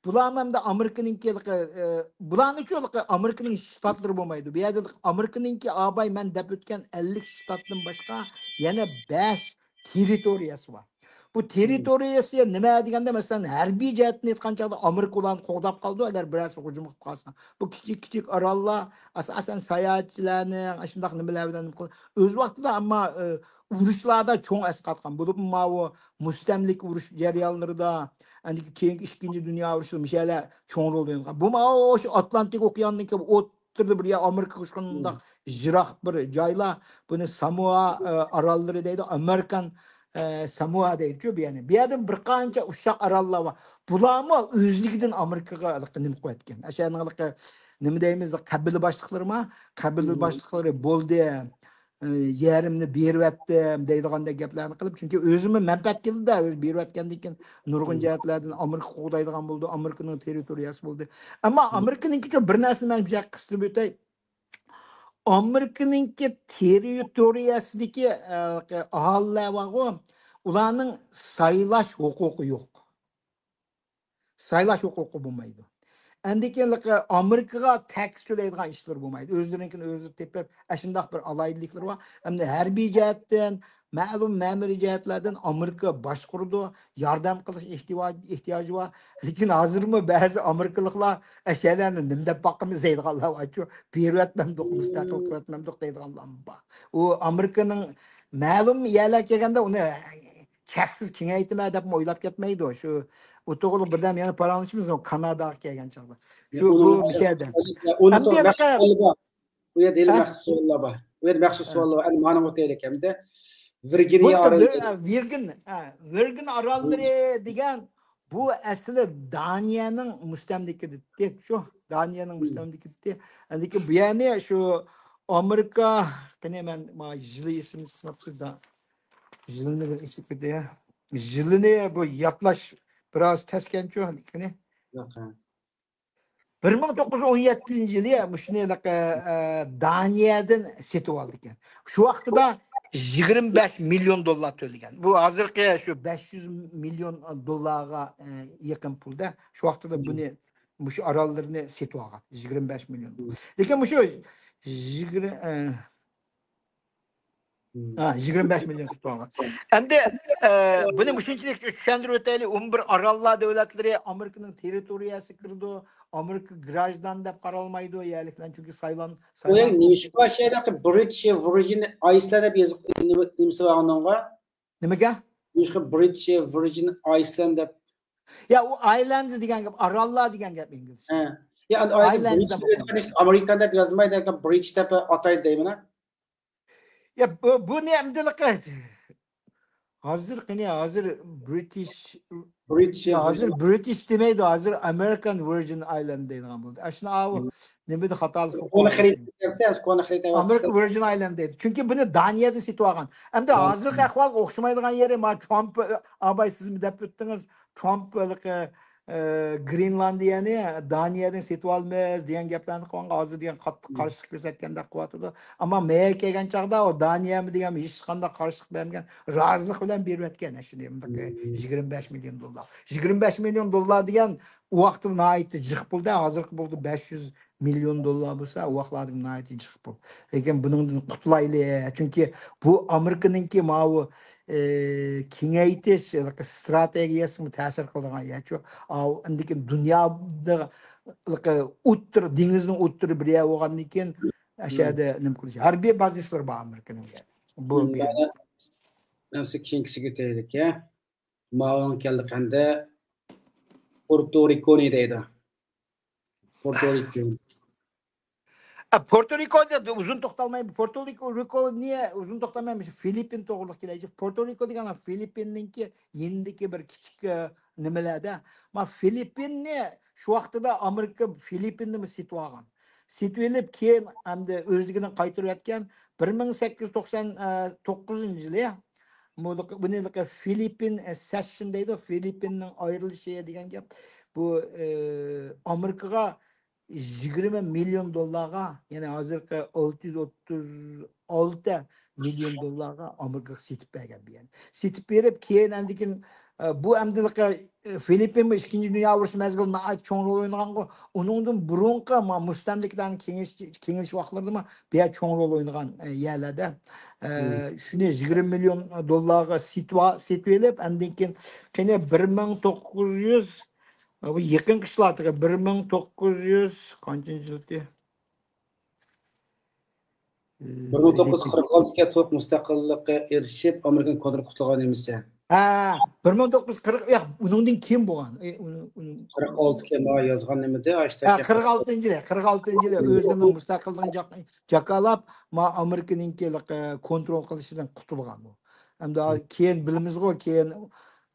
بۇلارمۇ ئەمدى ئامېرىكىنىڭكى، ئە، بۇلارنىڭچۇ ئامېرىكىنىڭ شتاتلىرى بولمايدۇ. بۇ يەردە ئامېرىكىنىڭكى ئاباي مەن دەپ ئۆتكەن ئەللىك شتاتتىن باشقا يەنە بەش تېررىتورىيەسى بار. بۇ تېررىتورىيەسى نېمە دېگەندە، مەسىلەن، ھەربىي جەھەتتىن ئېيتقان چاغدا ئامېرىكا ئۇلارنى قوغداپ قالىدۇ، ئەگەر بىرەرسى ھۇجۇم قىلىپ قالسا. بۇ كىچىك، كىچىك ئاراللار، ئاساسەن، ساياھەتچىلەرنىڭ ئاشۇنداق نېمىلەر بىلەن نېمە قىل-، ئۆز ۋاقتىدا، ئەمما، ئە، ئۇرۇشلاردا چوڭ ئەسقاتقان. بولۇپمۇ ماۋۇ مۇستەملىكە ئۇرۇش جەريانلىرىدا، ئەندىكى كېيىنكى ئىككىنچى دۇنيا ئۇرۇشىدا مۇشۇ يەرلەر چوڭ رول ئوينىغان. بۇ ماۋۇ شۇ ئاتلانتىك ئوكياننىڭكى ئوتتۇرىدا بىر يەر، ئامېرىكىغا شۇنداق يىراق بىر جايلار. بۇنى ساموا، ئە، ئاراللىرى دەيدۇ، ئامېرىكان، ئە، ساموا دەيدۇچۇ بۇ يەرنى. بۇ يەردە بىر قانچە ئۇششاق ئاراللار بار. بۇلارمۇ ئۆزلۈكىدىن ئامېرىكىغا ھېلىقى نېمە قىلىۋەتكەن. ئاشۇ يەرنىڭ ھېلىقى نېمە دەيمىز، قەبىلە باشلىقلىرىما؟ قەبىلە باشلىقلىرى بولدى، ئە، يېرىمنى بېرىۋەتتىم دەيدىغاندەك گەپلەرنى قىلىپ، چۈنكى ئۆزىمۇ مەنپەئەت كېلىدۇ-دە، ئۆزى بېرىۋەتكەندىن كېيىن نۇرغۇن جەھەتلەردىن ئامېرىكا قوغدايدىغان بولىدۇ، ئامېرىكىنىڭ تېررىتورىيەسى بولدى. ئەمما ئامېرىكىنىڭكىچۇ بىر نەرسىنى مەن بۇ يەردە قىستۇرۇپ ئۆتەي. ئامېرىكىنىڭكى تېررىتورىيەسىدىكى، ئە، ئاھالىلەر بارغۇ، ئۇلارنىڭ سايلاش ھوقۇقى يوق. سايلاش ھوقۇقى بولمايدۇ. ئەندىكىن ئامېرىكىغا تەكىس تۆلەيدىغان ئىشلىرى بولمايدۇ. ئۆزلىرىنىڭكىنى ئۆزلىرى تېپىپ، ئەشۇنداق بىر ئالاھىدىلىكلىرى بار. ئەمدى ھەربىي جەھەتتىن، مەلۇم مەمۇرىي جەھەتلەردىن ئامېرىكا باشقۇرىدۇ، ياردەم قىلىش ئېھتىياجى، ئېھتىياجى بار. لېكىن ھازىرمۇ بەزى ئامېرىكىلىقلار ئەشەلەرنى نېمە دەپ باقىمىز دەيدىغانلار بارچۇ، بېرىۋەتمەمدۇق، مۇستەقىل قىلىۋەتمەمدۇق دەيدىغانلارمۇ بار. ئۇ ئامېرىكىنىڭ مەلۇم يەرلەرگە كەلگەندە ئۇنى چەكسىز كېڭەيتىمەن دەپمۇ ئويلاپ كەتمەيدۇ. شۇ ئۇ توغرىلىق بىردەم يەنە پاراڭلىشىمىز كاناداغا كەلگەن چاغدا. شۇ بۇ مۇشۇ يەردە. ئۇنى ئەمدى مۇشۇ يەردە ھېلى مەخسۇس سوئاللار بار. ئۇ يەردە ھېلى مەخسۇس سوئاللار بار. ئەمدى مانا ئوتايلىك ئەمدى ۋىرگىنىيە ئاراللىرى. ۋىرگىن، ھە، ۋىرگىن ئاراللىرى دېگەن بۇ ئەسلى دانىيەنىڭ مۇستەملىكىدىتى. شۇ دانىيەنىڭ مۇستەملىكىدىتى. ئەندىكىن بۇ يەرنى شۇ ئامېرىكا، قېنى مەن ما يىلى ئېسىمدە سىناپ، يىلىنى بىر ئېسىپ كېتەي. يىلىنى بۇ يادلاش بىراز تەسكەنچۇ، قېنى. بىر مىڭ توققۇز يۈز ئون يەتتىنچى يىلى مۇشۇنى، ئە، ئە، دانىيەدىن سېتىۋالدىكەن. شۇ ۋاقتىدا يىگىرمە بەش مىليون دوللار تۆلىگەن. بۇ ھازىرقى شۇ بەش يۈز مىليون دوللارغا، ئە، يېقىن پۇلدا. شۇ ۋاقتىدا بۇنى، مۇشۇ ئاراللىرىنى سېتىۋالغان. يىگىرمە بەش مىليون دوللار. لېكىن مۇشۇ يىگىرمە، ئە، ھە، يىگىرمە بەش مىليون سېتىۋالغان. ئەمدى، ئە، بۇنى مۇشۇنچىلىك چۈشەندۈرۈپ ئۆتەيلى. ئون بىر ئاراللار دۆلەتلىرى ئامېرىكىنىڭ تېررىتورىيەسىگە كىرىدۇ. ئامېرىكا گراژدان دەپ قارالمايدۇ، يەرلىكلەر، چۈنكى سايلان، ئۇ يەر سايلان نېمىشقا شۇ يەردە برىتىش ۋىرجىن ئايسلەند دەپ يېزىپ، نېمە، نېمىسى بار ئۇنىڭغا؟ نېمىگە؟ نېمىشقا برىتىش ۋىرجىن ئايسلەند دەپ؟ يا، ئۇ ئايلەندز دېگەن گەپ، ئاراللار دېگەن گەپ ئىنگلىزچە. ھە. يا، ئايلەندز دەپ ئوقۇيدۇ. ئامېرىكان دەپ يازمايدۇ، برىتىش دەپ ئاتايدۇ دەيمەن. يا، بۇ، بۇنى ئەمدى ھازىر قېنى، ھازىر برىتىش، برىتىش يا، ھازىر برىتىش دېمەيدۇ، ھازىر ئامېرىكان ۋىرجىن ئايلاند دەيدىغان بولدى. ئاشۇنى ئاۋۇ نېمىدە خاتالىق بولۇپ قالدى. كونا خەرىتە دەپ، كونا خەرىتە. ئامېرىكا ۋىرجىن ئايلاند دەيدۇ. چۈنكى بۇنى دانىيەدىن سېتىۋالغان. ئەمدى ھازىرقى ئەھۋالغا ئوخشىمايدىغان يېرى، ما، ترامپ، ئاباي، سىزمۇ دەپ ئۆتتىڭىز، ترامپ ھېلىقى ئە، گرېنلاندىيەنى دانىيەدىن سېتىۋالىمىز دېگەن گەپلەرنى قىلغانغا ھازىر دېگەن قاتتىق قارشىلىق كۆرسەتكەندەك قىلىۋاتىدۇ. ئەمما مەيەگە كەلگەن چاغدا ئۇ دانىيەمۇ دېگەن ھېچقانداق قارشىلىق بەرمىگەن، رازىلىق بىلەن بېرىۋەتكەن شۇنى، مم، يىگىرمە بەش مىليون دوللار. يىگىرمە بەش مىليون دوللار دېگەن ئۇ ۋاقىتتا ناھايىتى جىق پۇل-دە، ھازىرقى پۇلدا بەش يۈز مىليون دوللار بولسا، ئۇ ۋاقىتلاردىكى ناھايىتى جىق پۇل. لېكىن بۇنىڭدىن قۇتۇلايلى، چۈنكى بۇ ئامېرىكىنىڭكى ماۋۇ ئى، كېڭەيتىش ستراتېگىيەسىگىمۇ تەسىر قىلىدىغان يەرچۇ. ئاۋۇ ئاندىن كېيىن دۇنيادا ئوتتۇرا، دېڭىزنىڭ ئوتتۇرا بىر يەر بولغاندىن كېيىن، ئەشەدە نېمە قىلىش، ھەربىي بازىسلىرى بار ئامېرىكىنىڭ. بۇ بىر. مەن سىزگە كېيىنكىسىگە ئۆتەيلىككە. ماۋۇنىڭ كەلدى قەندە. پورتو رىكونى دەيدۇ. پورتو رىكو. ئە، پورتو رىكودا ئۇزۇن توختالماي، پورتو رىكو، رىكونى ئۇزۇن توختالماي، مۇشۇ فىلىپپىن توغرىلىق كېلەيلى. پورتو رىكو دېگەن فىلىپپىننىڭكى يېنىدىكى بىر كىچىك، ئە، نېمىلەردە. ما فىلىپپىننى شۇ ۋاقتىدا ئامېرىكا فىلىپپىننىمۇ سېتىۋالغان. سېتىۋېلىپ، كېيىن ئەمدى ئۆزلۈكىنى قايتۇرۇۋەتكەن. بىر مىڭ سەككىز يۈز توقسان توققۇزىنچى يىلى بۇنى فىلىپپىن سېسشن دەيدۇ، فىلىپپىننىڭ ئايرىلىشى دېگەن گەپ. بۇ، ئە، ئامېرىكىغا يىگىرمە مىليون دوللارغا، يەنى ھازىرقى ئالتە يۈز ئوتتۇز ئالتە مىليون دوللارغا ئامېرىكىغا سېتىپ بەرگەن بۇ يەرنى. سېتىپ بېرىپ، كېيىن ئاندىن كېيىن، ئە، بۇ ئەمدىلىكى، ئە، فىلىپپىنمۇ ئىككىنچى دۇنيا ئۇرۇشى مەزگىلىدە ناھايىتى چوڭ رول ئوينىغانغۇ. ئۇنىڭدىن بۇرۇنقى ما-، مۇستەملىكىلەرنىڭ كېڭىشىش، كېڭىشىش ۋاقىتلىرىدىمۇ بۇ يەر چوڭ رول ئوينىغان، ئە، يەرلەردە. ئە، شۇنى يىگىرمە مىليون دوللارغا سېتىۋا-، سېتىۋېلىپ، ئاندىن كېيىن قېنى بىر مىڭ توققۇز يۈز، بۇ يېقىنقى ئىشلار، بىر مىڭ توققۇز يۈز قانچىنچى يىلتى؟ بىر مىڭ توققۇز يۈز قىرىق ئالتىگە تولۇق مۇستەقىللىققا ئېرىشىپ، ئامېرىكىنى كونترول قۇتۇلغان نېمىسى؟ ھە، بىر مىڭ توققۇز يۈز قىرىق، ياق، ئۇنىڭدىن كېيىن بولغان. ئى، ئۇنى، ئۇنى، قىرىق ئالتىكى ما يازغان نېمىدە، ھە، قىرىق ئالتىنچى يىلى، قىرىق ئالتىنچى يىلى ئۆزىنىڭ مۇستەقىللىقىنى جاك-، جاكالاپ، ما ئامېرىكىنىڭكى، ئە، كونترول قىلىشىدىن قۇتۇلغان بۇ. ئەمدى كېيىن بىلىمىزغۇ، كېيىن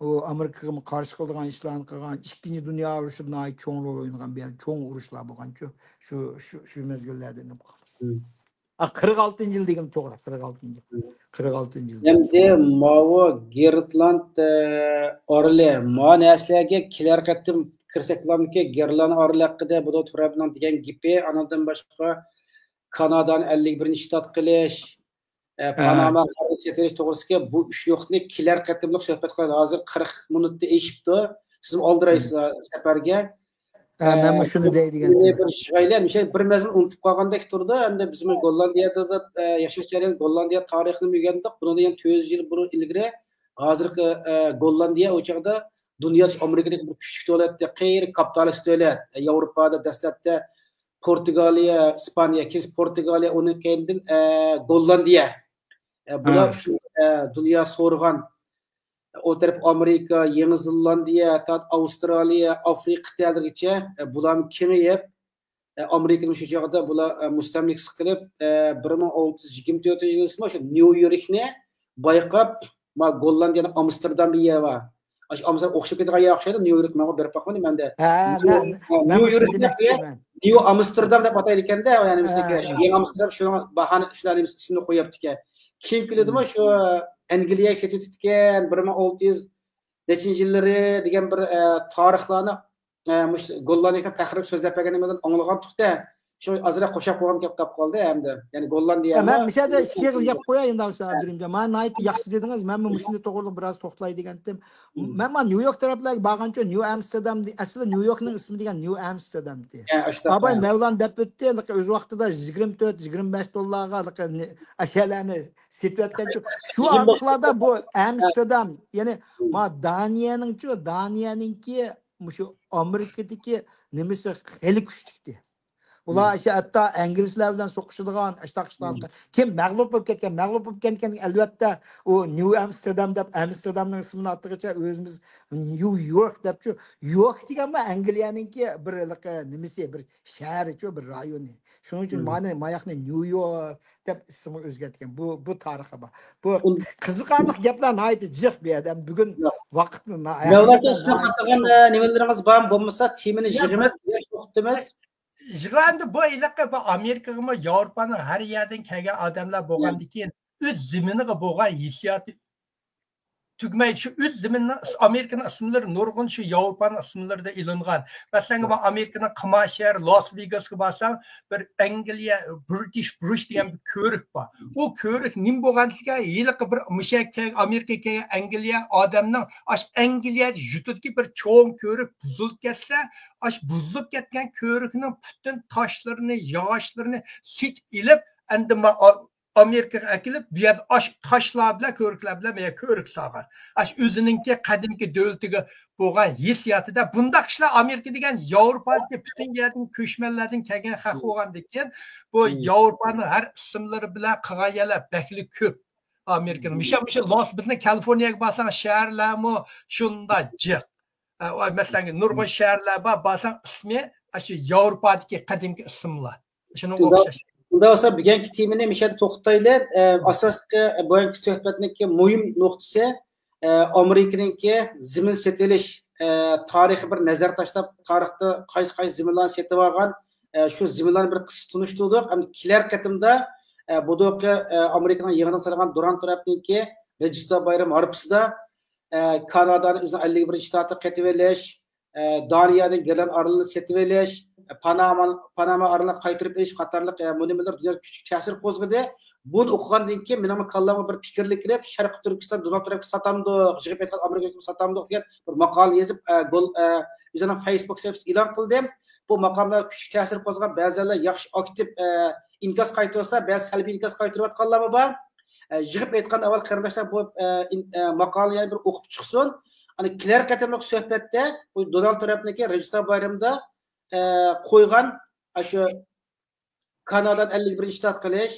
ئۇ ئامېرىكىغا قارشى قىلىدىغان ئىشلارنى قىلغان، ئىككىنچى دۇنيا ئۇرۇشىدا ناھايىتى چوڭ رول ئوينىغان بۇ يەردە چوڭ ئۇرۇشلار بولغانچۇ، شۇ، شۇ، شۇ مەزگىللەردە نېمە قىلغان. ھە، قىرىق ئالتىنچى يىل دېگەن توغرا، قىرىق ئالتىنچى يىل. قىرىق ئالتىنچى يىل. ئەمدى ماۋۇ گرېنلاند، ئە، ئارىلى، ما نەرسىلەرگە كېلەر قېتىم كىرسەك بولامدىكى، گرېنلاند ئارىلى ھەققىدە بۇ ترامپنىڭ دېگەن گېپى، ئانىڭدىن باشقا كانادانى ئەللىك بىرىنچى شتات قىلىش، ئە، پاناما قەرز سېتىۋېلىش توغرىسىدىكى بۇ ئۈچ نۇقتىنى كېلەر قېتىملىق سۆھبەت قىلىمىز. ھازىر قىرىق مىنۇتتا ئېشىپتۇ. سىزمۇ ئالدىرايسىز سەپەرگە. ھە، مەنمۇ شۇنى دەي دېگەن. بىر يىغايلى، مۇشۇ بىر مەزمۇن ئۇنتۇپ قالغاندەك تۇرىدۇ. ئەمدى بىزمۇ گوللاندىيەدە، ئە، ياشاش جەريانى، گوللاندىيە تارىخىنى ئۆگەندۇق. بۇنىڭدىن يەنە تۆت يۈز يىل بۇرۇن ئىلگىرى ھازىرقى، ئە، گوللاندىيە ئۇ چاغدا دۇنيا ئامېرىكىدىكى بىر كۈچلۈك دۆلەت، قېرى كاپىتالىست دۆلەت. ئە، ياۋروپادا دەسلەپتە پورتۇگالىيە، ئىسپانىيە، كېيىن پورتۇگالىيە، ئۇنىڭ كەينىدىن، ئە، گوللاندىيە. ئە، بۇلار ئۈچۈن، ئە، دۇنيا سورىغان، ئوتتۇرا ئامېرىكا، يېڭى زېلاندىيە، تا ئاۋسترالىيە، ئافرىقا قىتئەلىرىگىچە، ئە، بۇلارمۇ كېڭىيىپ، ئە، ئامېرىكىنى شۇ چاغدا بۇلار، ئە، مۇستەملىكىسى قىلىپ، ئە، بىر مىڭ ئالتە يۈز يىگىرمە تۆتىنچى يىلى شۇ نيۇ يوركنى بايقاپ، ما گوللاندىيەنىڭ ئامستېردام دېگەن يېرى بار. ئاشۇ ئامستېردام ئوخشاپ كېتىدىغان يەر ئوخشايدۇ، نيۇ يورك، ماڭا بېرىپ باقمىدىم مەندە. ھە، نيۇ، مەن، ھە، نيۇ يوركنى نيۇ ئامستېردام دەپ ئاتايدىكەندە، يەنى بىزنىڭكىلەر. ھە. يېڭى ئامستېردام شۇنىڭ باھانە، شۇلار ئىسمىنى قويۇپتىكەن. كېيىن كېلىدىمۇ شۇ ئەنگلىيەگە سېتىۋېتىپتىكەن، بىر مىڭ ئالتە يۈز نەچچىنچى يىللىرى دېگەن بىر، ئە، تارىخلارنى، ئە، مۇشۇ گوللاندىيەگە پەخىرلىنىپ سۆزلەپ بەرگەن نېمىدىن ئاڭلىغانتۇق-دە. شۇ ئازراق قوشاپ قويغۇم كەپ قاپ قالدى ئەمدى. يەنى گوللاندىيە. مەن مۇشۇ يەردە ئىككى ئېغىز گەپ قوياي ئەمدى، ئابدۇرېھىمجان. مانا ناھايىتى ياخشى دېدىڭىز. مەنمۇ مۇشۇنى توغرىلىق بىراز توختىلاي دېگەنتىم. مەن مانا نيۇ يورك تەرەپلەرگە بارغانچۇ، نيۇ ئامستېردام، ئەسلىدە نيۇ يوركنىڭ ئىسمى دېگەن نيۇ ئامستېردام ئىدى. ئاباي مەۋلان دەپ ئۆتتى، ئۆز ۋاقتىدا يىگىرمە تۆت، يىگىرمە بەش دوللارغا ئەشيالارنى سېتىۋەتكەنچۇ. شۇ ئارىلىقلاردا بۇ ئامستېردام، يەنى ما دانىيەنىڭچۇ، دانىيەنىڭكى مۇشۇ ئامېرىكىدىكى نېمىسى خېلى كۈچلۈكتى. ئۇلار ئاشۇ ھەتتا ئىنگلىزلار بىلەن سوقۇشىدىغان، ئاشۇنداق ئىشلارنى، كىم مەغلۇپ بولۇپ كەتكەن، مەغلۇپ بولۇپ كەتكەن، ئەلۋەتتە، ئۇ نيۇ ئامستېردام دەپ، ئامستېردامنىڭ ئىسمىنى ئاتىغىچە ئۆزىمىز نيۇ يورك دەپچۇ، يورك دېگەنمۇ ئەنگلىيەنىڭكى بىر ھېلىقى نېمىسى، بىر شەھىرىچۇ، بىر رايونى. شۇنىڭ ئۈچۈن مانا، ماياقنى نيۇ يورك دەپ ئىسمىغا ئۆزگەرتكەن. بۇ، بۇ تارىخى بار. بۇ قىزىقارلىق گەپلەر ناھايىتى جىق بۇ يەردە. بۈگۈن ۋاقىتنى نا-، مەۋلا ھەقىقەتەن ئىسلام ناھايىتى قاتلىغان، چوڭ. ئە، نېمىلىرىڭىز بارمۇ؟ بولمىسا تېمىنى يا، يىغىمىز، بىر، ياش توختىمىز. يىغىۋەندى بۇ ھېلىقى بۇ ئامېرىكىغىمۇ ياۋروپانىڭ ھەر يەردىن كەلگەن ئادەملەر بولغاندىن كېيىن ئۆز زېمىنىغا بولغان ھېسسىياتى تۈگىمەيدۇ. شۇ ئۆز زېمىنىنىڭ ئىس-، ئامېرىكىنىڭ ئىسىملىرى نۇرغۇن شۇ ياۋروپانىڭ ئىسىملىرىدا ئېلىنغان. مەسىلەن، بۇ ئامېرىكىنىڭ قىمار شەھىرى لاس ۋېگاسقا بارساڭ، بىر ئەنگلىيە، برىتىش برۇچ دېگەن بىر كۆۋرۈك بار. ئۇ كۆۋرۈك نېمە بولغان دېسە، ھېلىقى بىر مۇشۇ يەرگە كەلگەن، ئامېرىكىغا كەلگەن ئەنگلىيە ئادەمنىڭ ئاشۇ ئەنگلىيە يۇرتىدىكى بىر چوڭ كۆۋرۈك بۇزۇلۇپ كەتسە، ئاشۇ بۇزۇلۇپ كەتكەن كۆۋرۈكنىڭ پۈتۈن تاشلىرىنى، ياغاچلىرىنى سېتىپ ئېلىپ، ئەمدى ما-، ئامېرىكىغا ئەكېلىپ، بۇ يەردە ئاش-، تاشلار بىلەن، كۆۋرۈكلەر بىلەن بۇ يەرگە كۆۋرۈك سالغان. ئاش ئۆزىنىڭكى قەدىمكى دۆلىتىگە بولغان ھېسسىياتىدا بۇنداق ئىشلار ئامېرىكا دېگەن ياۋروپادىكى پۈتۈن يەردىن كۆچمەنلەردىن كەلگەن خەق بولغاندىن كېيىن، بۇ ياۋروپانىڭ ھەر ئىسىملىرى بىلەن قىلغان يەرلەر بەكلا كۆپ. ئامېرىكىنىڭ مۇشۇ، مۇشۇ لاس، بىزنىڭ كالىفورنىيەگە بارساڭ، شەھەرلەرمۇ شۇنداق جىق. ئە، ۋە مەسىلەن، نۇرغۇن شەھەرلەر بار، بارساڭ ئىسمى ئاشۇ ياۋروپادىكى قەدىمكى ئىسىملار. شۇنىڭغا ئوخشاش. ئۇنداق بولسا، بۈگۈنكى تېمىنى مۇشۇ يەردە توختىتايلى. ئە، ئاساسلىقى، ئە، بۈگۈنكى سۆھبەتنىڭكى مۇھىم نۇقتىسى، ئە، ئامېرىكىنىڭكى زېمىن سېتىۋېلىش، ئە، تارىخى بىر نەزەر تاشلاپ، تارىختا قايسى، قايسى زېمىنلارنى سېتىۋالغان، ئە، شۇ زېمىنلارنى بىر قىسقا تونۇشتۇردۇق. ئەمدى كېلەر قېتىمدا، ئە، بۇ دۇقى، ئە، ئامېرىكىنىڭ يېڭىدىن سالغان دونالد ترامپنىڭكى رەجىستر بايرام ھارپىسىدا، ئە، كانادانى ئۆزىنىڭ ئەللىك بىرىنچى شتاتىغا قېتىۋېلىش، ئە، دانىيەدىن گېرلان ئارىلىنى سېتىۋېلىش، پاناما، پاناما ئارىلىنى قايتۇرۇپ ئېلىش قاتارلىق، ئە، بۇ نېمىلەر دۇنياغا كۈچلۈك تەسىر قوزغىدى. بۇنى ئوقۇغاندىن كېيىن مېنىڭ كاللامغا بىر پىكىرلىك كىرىپ، شەرقىي تۈركىستان دونالد ترامپقا ساتامدۇق، يىغىپ ئېيتقان ئامېرىكا ھۆكۈمىتىگە ساتامدۇق دېگەن بىر ماقالە يېزىپ، ئە، گول-، ئە، ئۆزىنىڭ فېيسبۇك سەھىپىسىگە ئېلان قىلدىم. بۇ ماقالىلەر كۈچلۈك تەسىر قوزغىغان، بەزىلەر ياخشى ئاكتىپ، ئە، ئىنكاس قايتۇرسا، بەزى سەلبىي ئىنكاس قايتۇرۇۋاتقانلارمۇ بار. ئە، يىغىپ ئېيتقان ئاۋۋال قېرىنداشلار بۇ، ئە، ئىن-، ئە، ماقالىنى يەنە بىر ئوقۇپ چىقسۇن. ئەنە كېلەر قېتىملىق سۆھبەتتە بۇ دونالد ترامپنىڭكى رەجىستر بايرىمىدا، ئە، قويغان، ئە، شۇ كانادانى ئەللىك بىرىنچى شتات قىلىش،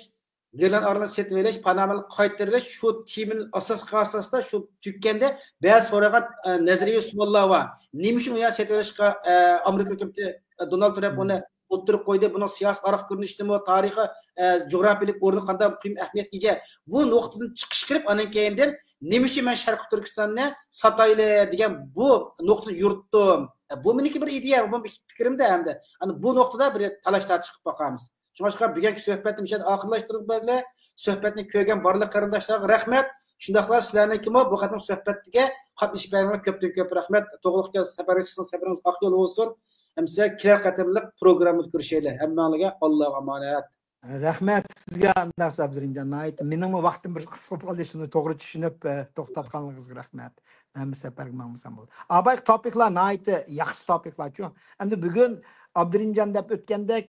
گېرلان ئارىلىنى سېتىۋېلىش، پانامىنى قايتۇرۇۋېلىش، شۇ تېمىنى ئاساس قىلغان ئاساستا شۇ تۈككەندە بەزى سورىغان، ئە، نەزەرىيە سوئاللار بار. نېمە ئۈچۈن ئۇ يەرنى سېتىۋېلىشقا، ئە، ئامېرىكا ھۆكۈمىتى، ئە، دونالد ترامپ ئۇنى ئوتتۇرىغا قويدى؟ بۇنىڭ سىياسىي ئارقا كۆرۈنۈشىمۇ، تارىخىي، ئە، جۇغراپىيەلىك ئورنى قانداق مۇقىم ئەھمىيەتكە ئىگە؟ بۇ نۇقتىدىن چىقىش قىلىپ، ئانىڭ كەينىدىن نېمە ئۈچۈن مەن شەرقىي تۈركىستاننى ساتايلى دېگەن بۇ نۇقتىنى يورۇتتۇم. ئە، بۇ مېنىڭكى بىر ئىدىيە، بۇ مېنىڭ پىكرىمدە ئەمدى. ئەنە بۇ نۇقتىدا بىر تالاش تارتىش قىلىپ باقارمىز. شۇڭلاشقا بۈگۈنكى سۆھبەتنى مۇشۇ يەردە ئاخىرلاشتۇرۇپ بەرگىلى. سۆھبەتنى كۆرگەن بارلىق قېرىنداشلارغا رەھمەت. شۇنداقلا سىلەرنىڭكىمۇ بۇ قېتىملىق سۆھبەتكە قاتنىشىپ بەرگىنىڭلارغا كۆپتىن كۆپ رەھمەت. توغرىلىق سەپەرگە چىقسىڭ، سەپىرىڭىز ئاق يول بولسۇن. ئەمىسە كېلەر قېتىملىق پروگراممىدا كۆرۈشەيلى. ھەممىڭلارغا ئاللاغا ئامانەت. رەھمەت سىزگە، ئانداق ئابدۇرېھىمجان. ناھايىتى مېنىڭمۇ ۋاقتىم بىر قىسقا بولۇپ قالدى، شۇنى توغرا چۈشىنىپ، ئە، توختاتقانلىقىڭىزغا رەھمەت. ھەممە سەپەرگە ماڭمىسام بولدى. ئابايقى توپىكلار ناھايىتى ياخشى توپىكلارچۇ. ئەمدى بۈگۈن ئابدۇرېھىمجان دەپ ئۆتكەندەك،